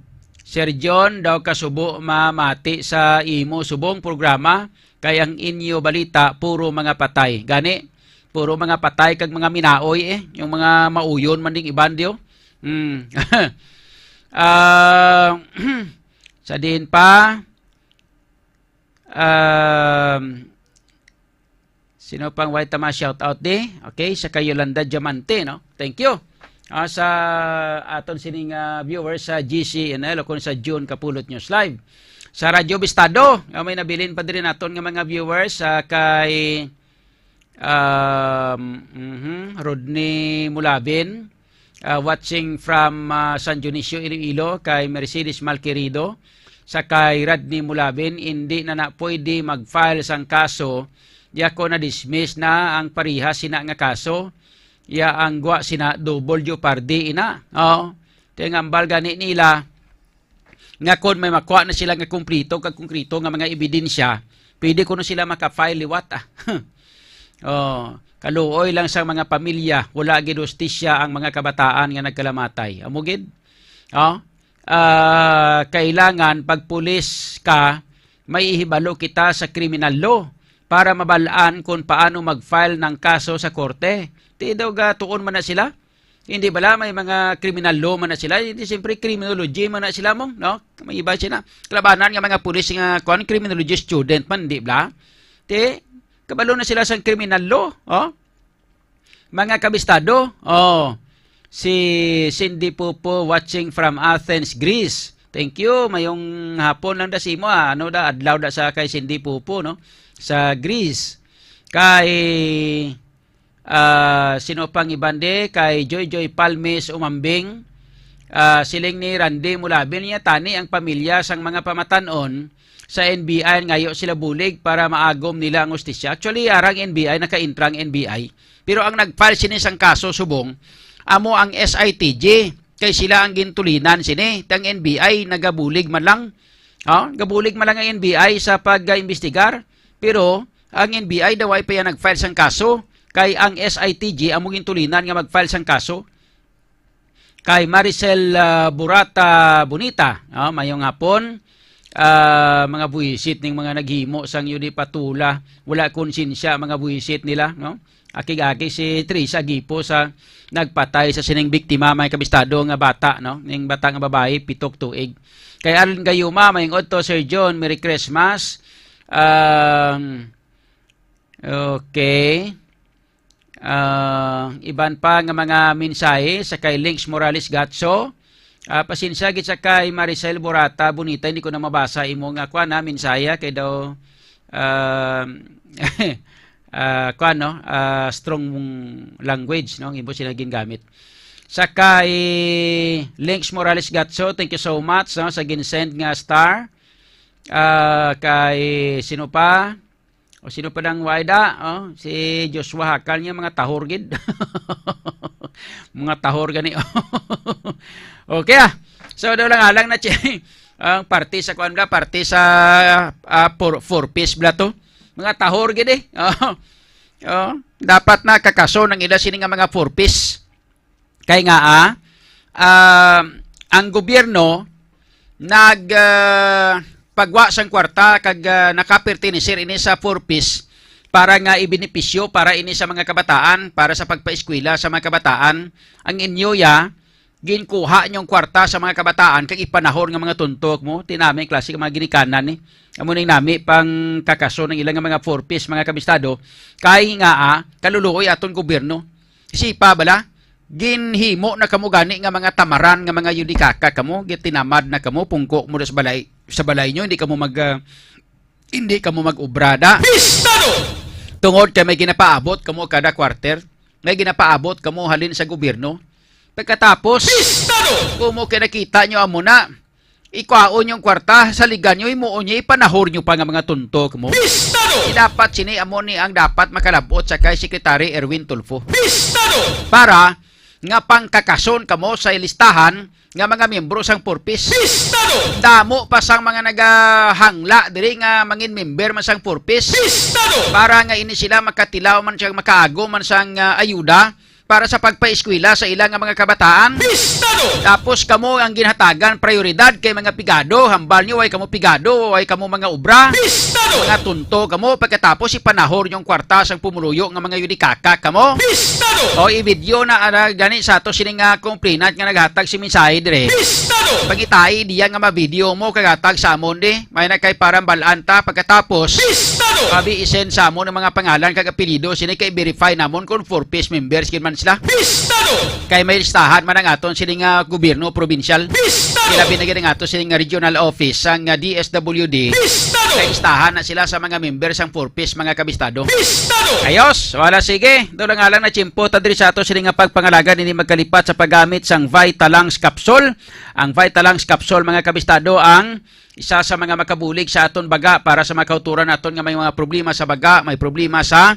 Sir John, daw kasubo mamati sa imo subong programa, kay ang inyo balita puro mga patay. Gani, puro mga patay kag mga minaoy, eh, yung mga mauyon man ding iban, diyo. Hmm. Ah, sa din pa, um, sino pang way ta ma-shout out di? Okay, sa kay Yolanda Diamante, no? Thank you. Ah, sa aton sining, ah, viewers sa G C N L o kung sa June Kapulot News Live. Sa Radyo Bistado, nga may nabilin pa diri naton nga mga viewers, ah, kay, um, mhm, Rodney Mulabin, ah, watching from, ah, San Dionisio, Iloilo, kay Mercedes Malquerido, sa kay Rodney Mulabin, hindi na na pwede mag-file sang kaso, ya ko na-dismiss na ang parihas sina nga kaso, ya ang gwa sina double jeopardy ina. Oh, kay nga ambal gani nila, nga kon may makuha na sila nga kumplito kag konkreto nga mga ebidensya, pwede kuno sila maka-file liwat, ah. Oh, kaluoy lang sa mga pamilya, wala gid hustisya ang mga kabataan nga nagkalamatay. Amo gid. Oh, ah, kailangan pag pulis ka, may ihibalo kita sa criminal law para mabalaan kung paano mag-file ng kaso sa korte. Ti daw gatuon man na sila. Hindi bala may mga criminal law man na sila? Hindi, siyempre, criminology man na sila mo, no? May iba sila. Kalabanan nga mga pulis nga, kuwan, criminology student man, di ba? Ti, kabalo na sila sa criminal law, oh? Mga kabistado, oh. Si Cindy Pupo watching from Athens, Greece. Thank you. Mayong hapon lang da sa imo, ah. Ano da, adlaw da sa kay Cindy Pupo, no? Sa Greece. Kay Ah, sino pang iban di? Kay Joy Joy Palmes Umambing. Ah, siling ni Randy Mulabin niya, tani ang pamilya sang mga pamatanon sa N B I ngayo sila bulig para maagom nila ang hustisya. Actually, arang N B I, nakaintra ang N B I. Pero ang nag-file sini sang kaso subong, amo ang S I T G. Kay sila ang gintulinan sini. Ang N B I nagabulig man lang. Oh, gabulig man lang ang N B I sa pag-imbestigar. Pero ang N B I daw ay pa yan nag-file sang kaso, kay ang S I T G amo gintulinan nga mag-file sang kaso. Kay Maricel, ah, Burata Bonita, ah, mayong hapon, ah, mga buwisit ning mga naghimo sang yun di patula, wala konsensya mga buwisit nila, no? Akig-akig si Teresa Gipo sa nagpatay sa sining biktima, may kabistado nga bata, no? Ning bata nga babayi, pitok tuig. Kay Allen Gayuma, mayong udto, Sir John, Merry Christmas. Um, okay. Ah, iban pa nga mga mensahe sa kay Links Morales Gatso. Ah, pasensya gid sa kay Maricel Borata Bonita, hindi ko na mabasa imo nga kwan, ha, mensahe, kay daw, ah, ah, kwan, no? Ah, strong language, no? Ang imo sila gingamit. Sa kay Links Morales Gatso, thank you so much, no, sa ginsend nga star. Ah, kay sino pa? O sino pa nang wayda? Oh, si Joshua Hakal niya, mga tahor gid. Mga tahor gani. Okay, ah. So, daw lang alang na chi-, ang parte sa kuan bla, parte sa, ah, four, four Ps bla to. Mga tahor gid eh. Oh. Oh, dapat na kakaso ng ila sini nga mga four Ps. Kay nga, ah, ah, ang gobyerno nag, ah, pagwa sang kwarta kag, ah, nakapertenecer ini sa Four Ps para nga ibenepisyo para ini sa mga kabataan, para sa pagpaeskwela sa mga kabataan. Ang inyo ya, ginkuha ninyong kwarta sa mga kabataan kag ipanahon nga mga tuntok mo. Tinami klase nga mga ginikanan ni. Amo ning nami pang kakaso ng ilang nga mga Four Ps, mga kabistado, kay nga, ah, kaluluoy aton gobyerno. Sipa bala, ginhimo na kamo gani nga mga tamaran, nga mga yudikaka kamo, gitinamad na kamo, pungko mo sa balay, sa balay nyo, hindi kamo mag, ah, hindi kamo mag-obra da. Pistado! Tungod kay may ginapaabot kamo kada quarter, may ginapaabot kamo halin sa gobyerno. Pagkatapos, Pistado! Kumo kay nakita nyo amo na, ikuhaon yung kwarta, saligan nyo, himuon nyo, ipanahor nyo pa nga mga tuntok mo. Pistado! Di dapat sini amo ni ang dapat makalabot sa kay Secretary Erwin Tulfo. Pistado! Para nga pangkakason kamo sa listahan nga mga miyembro sang Four Ps. Pistado! Damo pa sang mga nagahangla diri nga mangin member man sang Four Ps. Pistado! Para nga ini sila makatilaw man sang makaago man sang, ah, ayuda para sa pagpaeskwela sa ila nga mga kabataan. Pistado! Tapos kamo ang ginhatagan prioridad kay mga pigado, hambal nyo, way kamo pigado, way kamo mga obra. Pistado! Mga tunto kamo, pagkatapos ipanahor yung kwarta sang pumuluyo nga mga yudikaka kamo. Pistado! O i-video na, ah, gani sa ato sini nga complainant nga naghatag si mensahe dire. Pistado! Pagitai diya nga ma-video mo kag hatag sa amon di. May na kay parang balaan ta pagkatapos. Pistado! Abi isen sa amon ang mga pangalan kag apelyido sini kay verify namon kung Four Ps members gid man sila. Pistado! Kay may listahan man ang aton sini nga gobyerno probinsyal. Pistado! Ilabi na gid ang ato sini nga regional office sang, ah, D S W D. Pistado! Kay listahan na sila sa mga member sang Four Ps, mga kabistado. Pistado! Ayos, wala sige. Daw lang alang na tiyempo ta diri sa ato sini nga pagpangalagad, hindi magkalipat sa paggamit sang Vitalungs capsule. Ang Vitalungs capsule, mga kabistado, ang isa sa mga makabulig sa aton baga para sa mga kauturan naton nga may mga problema sa baga, may problema sa,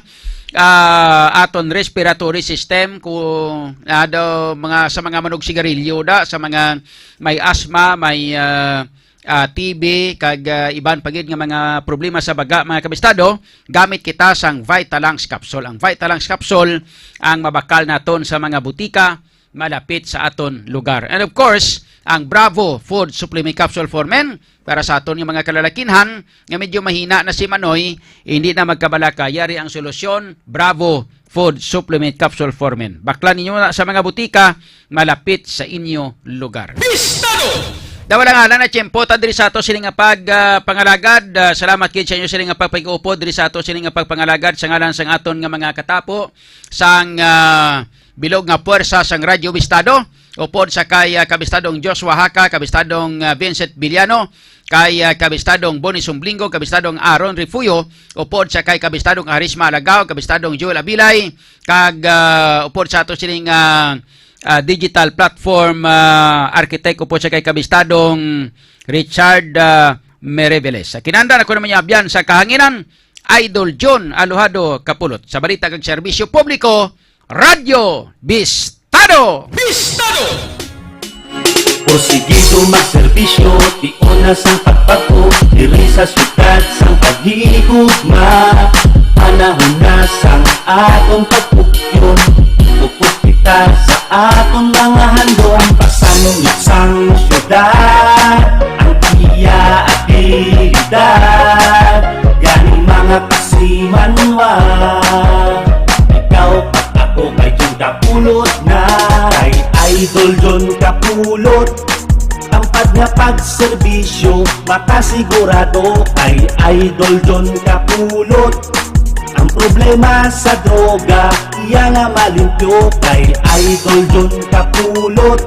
ah, aton respiratory system, kung, ah, do, mga, sa mga manog sigarilyo da, sa mga may asthma, may, ah, ah, T B, kag, ah, iban pa gid nga mga problema sa baga, mga kabistado, gamit kita sang Vitalungs capsule. Ang Vitalungs capsule ang mabakal naton sa mga butika malapit sa aton lugar. And of course, ang Bravo Food Supplement Capsule for Men, para sa aton nga mga kalalakinhan nga medyo mahina na si manoy, hindi na magkabalaka. Yari ang solusyon, Bravo Food Supplement Capsule for Men. Baklan ninyo na sa mga butika malapit sa inyo lugar. Pistado! Daw lang alang na tiyempo ta diri sa ato sini nga pag, ah, pangalagad. Ah, salamat gid sa inyo sini nga pagpag-upod diri sa ato sini nga pagpangalagad sa ngalan sang aton nga mga katapo sang, ah, bilog nga puwersa sang Radyo Bistado, upod sa kay, ah, Kabistadong Joshua Haka, Kabistadong, ah, Vincent Villano, kay, ah, Kabistadong Bonnie Sumblingo, Kabistadong Aaron Refugio, upod sa kay Kabistadong Arisma Alagao, Kabistadong Joel Abilay, kag, ah, upod sa ato sining, ah, ah, digital platform, ah, architect, upod sa kay Kabistadong Richard, ah, Mereveles. Sa kinanda na ko naman yung abyan sa kahanginan, Idol John Alojado Kapulot. Sa balita kag serbisyo publiko, Radyo Bistado! Bistado! Porsigido magserbisyo, tion na sang pagbago, diri sa syudad sang paghigugma. Panahon na sang atong pagpukyon, upod kita sa atong mga handom. Pasangit sang syudad ang iya abilidad. Gani, mga kasimanwa, ikaw kag ako kay Jun Kapulot na. Kay Idol Jun Kapulot, tampad nga pagserbisyo, makasigurado kay Idol Jun Kapulot. Ang problema sa droga, iya nga malimpyo kay Idol Jun Kapulot.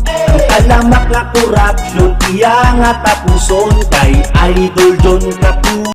Ang talamak nga korupsyon, iya nga tapuson kay Idol Jun Kapulot.